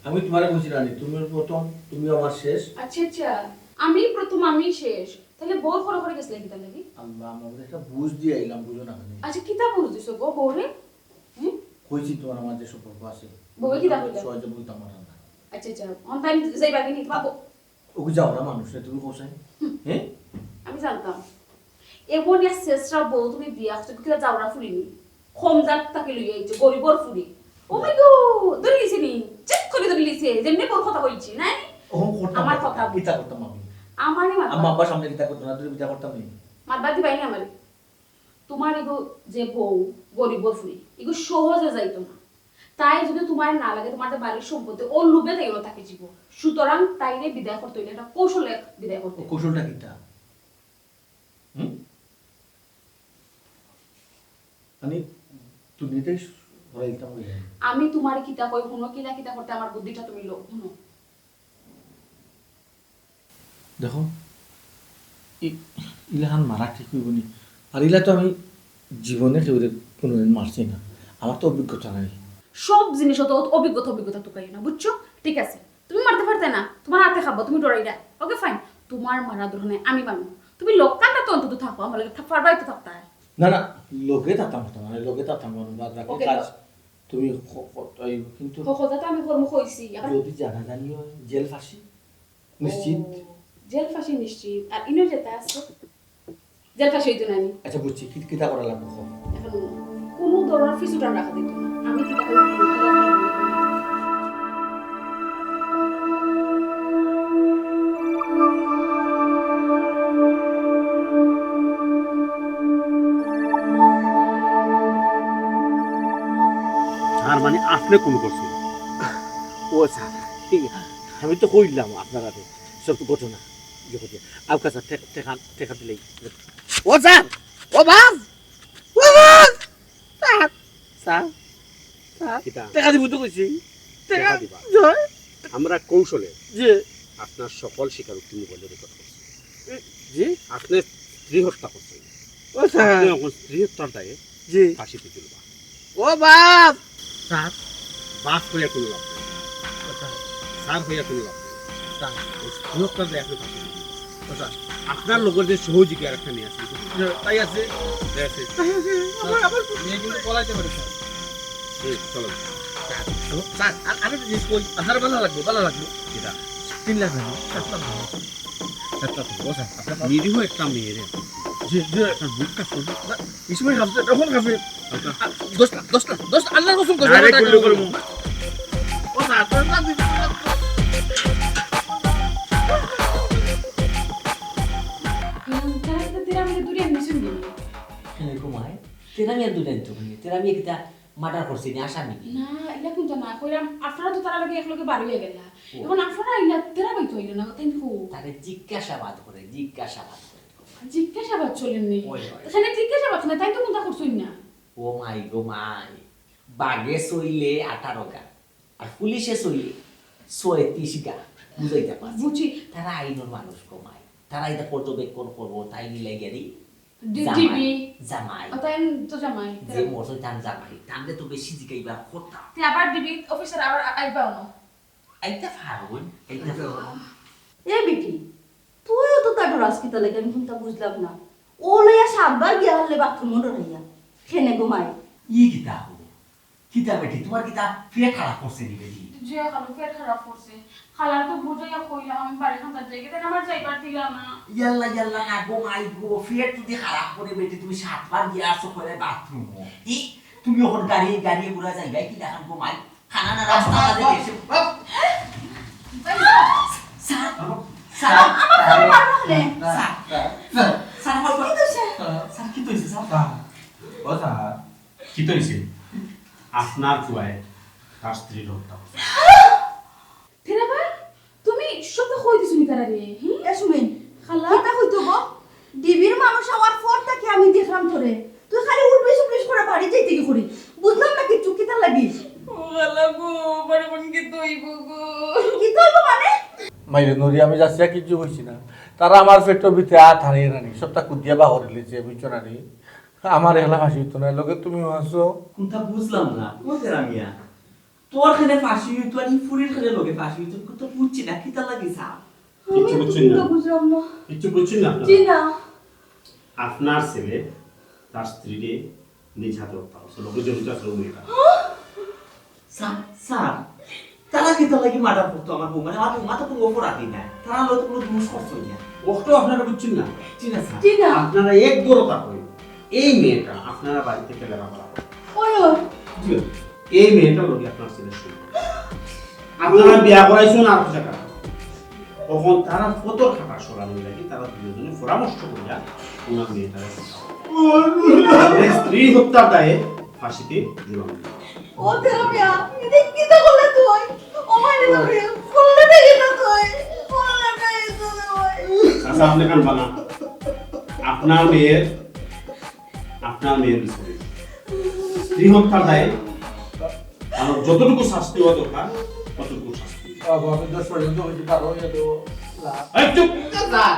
আমি তোমারে কইছি রানী, তুমি প্রথম, তুমি আমার শেষ। আচ্ছা, আচ্ছা, আমি প্রথম, আমি শেষ। তাহলে বউর খরে খরে গেছিলে কিতা লাগি? আল্লাহ, আমার একটা বুঝ দিয়ে আইলাম, বুঝো না কেন? আচ্ছা, কিতা বুঝ দিছো গো বউরে? হুম? কইছি তোমার আমার যে সম্পর্ক আছে। বউয়ে কিতা কইলা? সহজে বলতাম পারতাম না। আচ্ছা, আচ্ছা, অন টাইম যাইবা কি নি? বাবু। ওকে যাও না মানুষ রে, তুমি কোথায়? হুম। হ্যাঁ? আমি জানতাম। এমন এক শেষরা বউ তুমি বিয়া করছো, কিতা যাওরা ফুরিনি? কম জাত তাকে লইয়া আইছো, গরিবর ফুরি। ও মাই গো, ধরে লিছে নি? চেক করে ধরে লিছে, যেমনি বউর কথা কইছি, নাই? ও, করতাম আমার না। কথা। কিতা করতাম আমি? আমারই মাথা। আম্মা আব্বার সামনে কিতা করতাম না, তুমি কিতা করতাম নি? মাত বাদ দিবাই না আমারে। তোমার ইগো যে বউ, গরিবর ফুরি, ইগো সহজে যাইতো না। তাই যদি তোমার না লাগে, তোমার যে বাড়ির সম্পত্তি, ওর লোভে যাইও না তাকে জীব। সুতরাং তাইরে বিদায় করতে হইলে একটা কৌশলে বিদায় করতে ও, হবে। কৌশলটা কিতা? হুম? আমি দুনিয়াটাই হরাইতাম হইলে। আমি তোমার কিতা কই, হুনো, কিলা কিতা করতে আমার বুদ্ধিটা তুমি লো, হুনো। দেখো, ই-, ইলাখান মারা ঠিক হইব নি। আর ইলা তো আমি জীবনে কেউরে কোনোদিন মারছি না, আমার তো অভিজ্ঞতা নাই। সব জিনিস অত অত অভিজ্ঞতা, অভিজ্ঞতা তুকাইও না, বুঝছো? ঠিক আছে, তুমি মারতে পারতে না, তোমার হাতে খাবো, তুমি ডরাই না। ওকে, ফাইন, তোমার মারা দরকার নাই, আমি মারবো। তুমি লক্কানটা তো অন্তত থাকো, আমার লগে থা-, পারবাই তো থাকতে হয়। না, না, লগে থাকতাম, থাকতাম, মানে, লগে থাকতাম, মানে, বাদ বাকি ওকে, কাজ ল- তুমি খ-, খ-, এই কিন্তু খ-, খোঁজা তো আমি কর্ম কইছি, এখন যদি জানাজানি হয়, জেল ফাঁসি। নিশ্চিত? ও, জেল ফাঁসি নিশ্চিত। আর ইনো যেটা আছে, জেল ফাঁসি হইতো না নি? আচ্ছা, বুঝছি, কি, কিতা করা লাগবো, কও। এখন কোনো ধরনের পিছুটান রাখা দিত না। আমি কিতা করি, তার মানে আপনি কোন করছেন? ও স্যার, আমি তো কইলাম আপনার আগে সব ঘটনা। ইয়ে করতে। আউক্কা স্যার, ঠে-, ঠেকা, ঠেকা দিলেই। ও স্যার, ও বাস, ও বাস, স্যার, স্যার, স্যার, কিতা? টেকা দিব তো কইছি। টেকা টেকা দিবা? জয়। আমরা কৌশলে জি। আপনার সকল স্বীকারোক্তি মোবাইলে রেকর্ড করছি। এ, জি? আপনি স্ত্রী হত্যা করছেন। ও স্যার। আপনি এখন স্ত্রী হত্যার দায়ে জি। ফাঁসিতে ঝুলবা। ও বাপ! স্যার, বাপ হইয়া কোনো লাভ নাই। ও স্যার। স্যার হইয়া কোনো লাভ নাই। স্যার। ও স্ত্রী হত্যার দায়ে আপনি ফাঁসিতে ঝুলবা। ও স্যার। আপনার লগর যে সহযোগী আর একটা মেয়ে আছে, জি। তাই আছে? তাই আছে। তাই আছে। স্যার, আমার, আমার মেয়ে কিন্তু পলাইতে পারে, স্যার। হুম, চলো। স্যার, স্যার, আর, আরেকটা জিনিস কই, আপনার ভালো লাগবে, ভালো লাগবে। কিতা? তিন লাখ হইল, সাত লাখ হইল। সাত লাখ হইল, ও স্যার, আপনার নিরীহ একটা মেয়ে রে। জি, জি। আপনার বুকটা ফুল। না, এই সময় কাঁপছে, তখন কাঁপছে। আচ্ছা। আ, দশ লাখ, দশ লাখ, দশ লাখ, আল্লাহর কসম, দশ লাখ আরে, টাকা গুল্লু করবো। করবো। ও স্যার, দশ লাখ দিতে পারবো। হুম, তারা তো তেরা মিলে দূরে admission দিল। কেনে গো মাই? তেরা মিয়া দুইটা তো মানে, তেরা মিয়া কিতা মার্ডার করছে নি, আসামি নি? না, ইলা কুনতা না, কইলাম, আপনারা তো তারা লগে একলগে বার হইয়া গেলা। ও। এখন আপনারা ইলা তেরা বাইতো হইল না, তাই কো? তারে জিজ্ঞাসাবাদ করে, জিজ্ঞাসাবাদ করে। জিজ্ঞাসাবাদ চলেন নি? ওই, ওই। এখানে জিজ্ঞাসাবাদ না, তাই তো কুনতা করছইন না। ও মাই গো মাই, বাঘে সইলে আঠারো গা, আর পুলিশে সইলে ছয়ত্রিশ গা, বুঝাইতে পারছি। বুঝি। তারা আইনর মানুষ গো মাই, তারা এটা পর্যবেক্ষণ করবো, তাই মিলাই গেলি ডি-, জামাই, ডিবি। জামাই। ও, তাই তো জামাই, যে তারা মরছে তার জামাই, তাহলে তো বেশি জিগাইবার কথা। তে আবার ডিবি অফিসার আবার আ-, আইবা না? আইতে পারবো, আইতে পারবো। এ বেটি, তুইও তো তার রাজকিতা লাগে, আমি কোনটা বুঝলাম না। ও লইয়া সাতবার গিয়া হারলে বাথরুমও ডরাইয়া। কেনে গো মাই? ই কিতা হলো? কিতা বেটি, তোমার কিতা পেট খারাপ করছে নি বেটি? জি খালু, পেট খারাপ করছে। খালার তো বুঝাইয়া কইলাম, আমি বাড়ি খান্দার যাই, তাই আমার যাইবার দিলা না। ইয়াল্লা, ইয়াল্লা, না গো মাই গো, পেট যদি খারাপ করে বেটি, তুমি সাতবার গিয়া আসো করে বাথরুমও। ই তুমি অখন গাড়ি, গাড়ি ঘুরা যাইবায় কি দেখান গো মাই? খানা না রাস্তা মাঝে এসে। Sir, sir, sir, sir, sir, sir, আমার কি হইছে? স্যার, কিতা অইছে, স্যার? স্যার, ও স্যার। কিতা অইছে? আপনার পুয়ায় তার স্ত্রীর হত্যা করছে। তেরা বা, তুমি সবটা কই দিছো নি তারারে, হুম? এ সুমিন, খালা? কিতা কইতো গো? ডিবির মানুষ আওয়ার পর থাকি আমি দেখরাম তোরে। তুই খালি উঠবিস উঠবিস করে বাড়ি যাইতে কি করি? বুঝলাম না কিচ্ছু, কিতা লাগি? ও খালা গো, আমার অখন কিতা অইবো গো? কিতা অইবো মানে? মাইরে নুরি, আমি যাচ্ছি আর কিচ্ছু কইছি না। তারা আমার পেটর ভিতরে আত হারিয়ে রানি, সবটা কুদিয়া বাহরিলিছে, বুঝছো না নি? আমার একলা ফাঁসি হইতো না, লগে তুমিও আছো। কুনটা বুঝলাম না, ও তেরা মিয়া। তোর খানে ফাঁসি হইতো আর ই ফুরির খানে লগে ফাঁসি হইতো, কুনটা বুঝছি না, কিতা লাগি স্যার? আমি কিচ্ছু তো বুঝছেন না। কুনটা বুঝলাম না। কিচ্ছু বুঝছেন না আপনারা? জি না। আপনার ছেলে তার স্ত্রীরে নিজ হাতে হত্যা করছে, লগে জড়িত আছে ওই মেয়েটা। স্যার, স্যার, তারা কিতা লাগি মার্ডার করতো আমার বৌমারে? আমার বৌমা তো কুনু অপরাধী না, তারা লগে কুনু দুষ করছে না। অখটাও আপনারা বুঝছেন না? জি না স্যার। জি না। আপনারা এক ঘরো থাকইন, এই মেয়েটা আপনারা বাড়িত থাকি লেখাপড়া করে। ওই, ওই। জি, এই মেয়েটা লগে আপনার ছেলের সম্পর্ক। আপনারা বিয়া করাইছইন আর জাগা। অখন তারা ফতর খাটা সরানি লাগি তারা দুইজনে পরামর্শ করিয়া ওনার মেয়েটারে হত্যা করে। স্ত্রী হত্যার দায়ে ফাঁসিতে ঝুলানো। ও তেরা মিয়া, ইটা কিতা করলে তুই? ও মাইরে বাবারে, করলে না কিতা তুই? করলে না কিতা তুই? আচ্ছা, আপনি কানবা না। আপনার মেয়ের, আপনার মেয়ের বিষয়ে স্ত্রী হত্যার দায়ে আমার যতটুকু শাস্তি হওয়া দরকার, ততটুকু শাস্তি। বাবা, আমি তো ষড়যন্ত্র করছি, পারো ইয়া তো। এই চুপ! স্যার,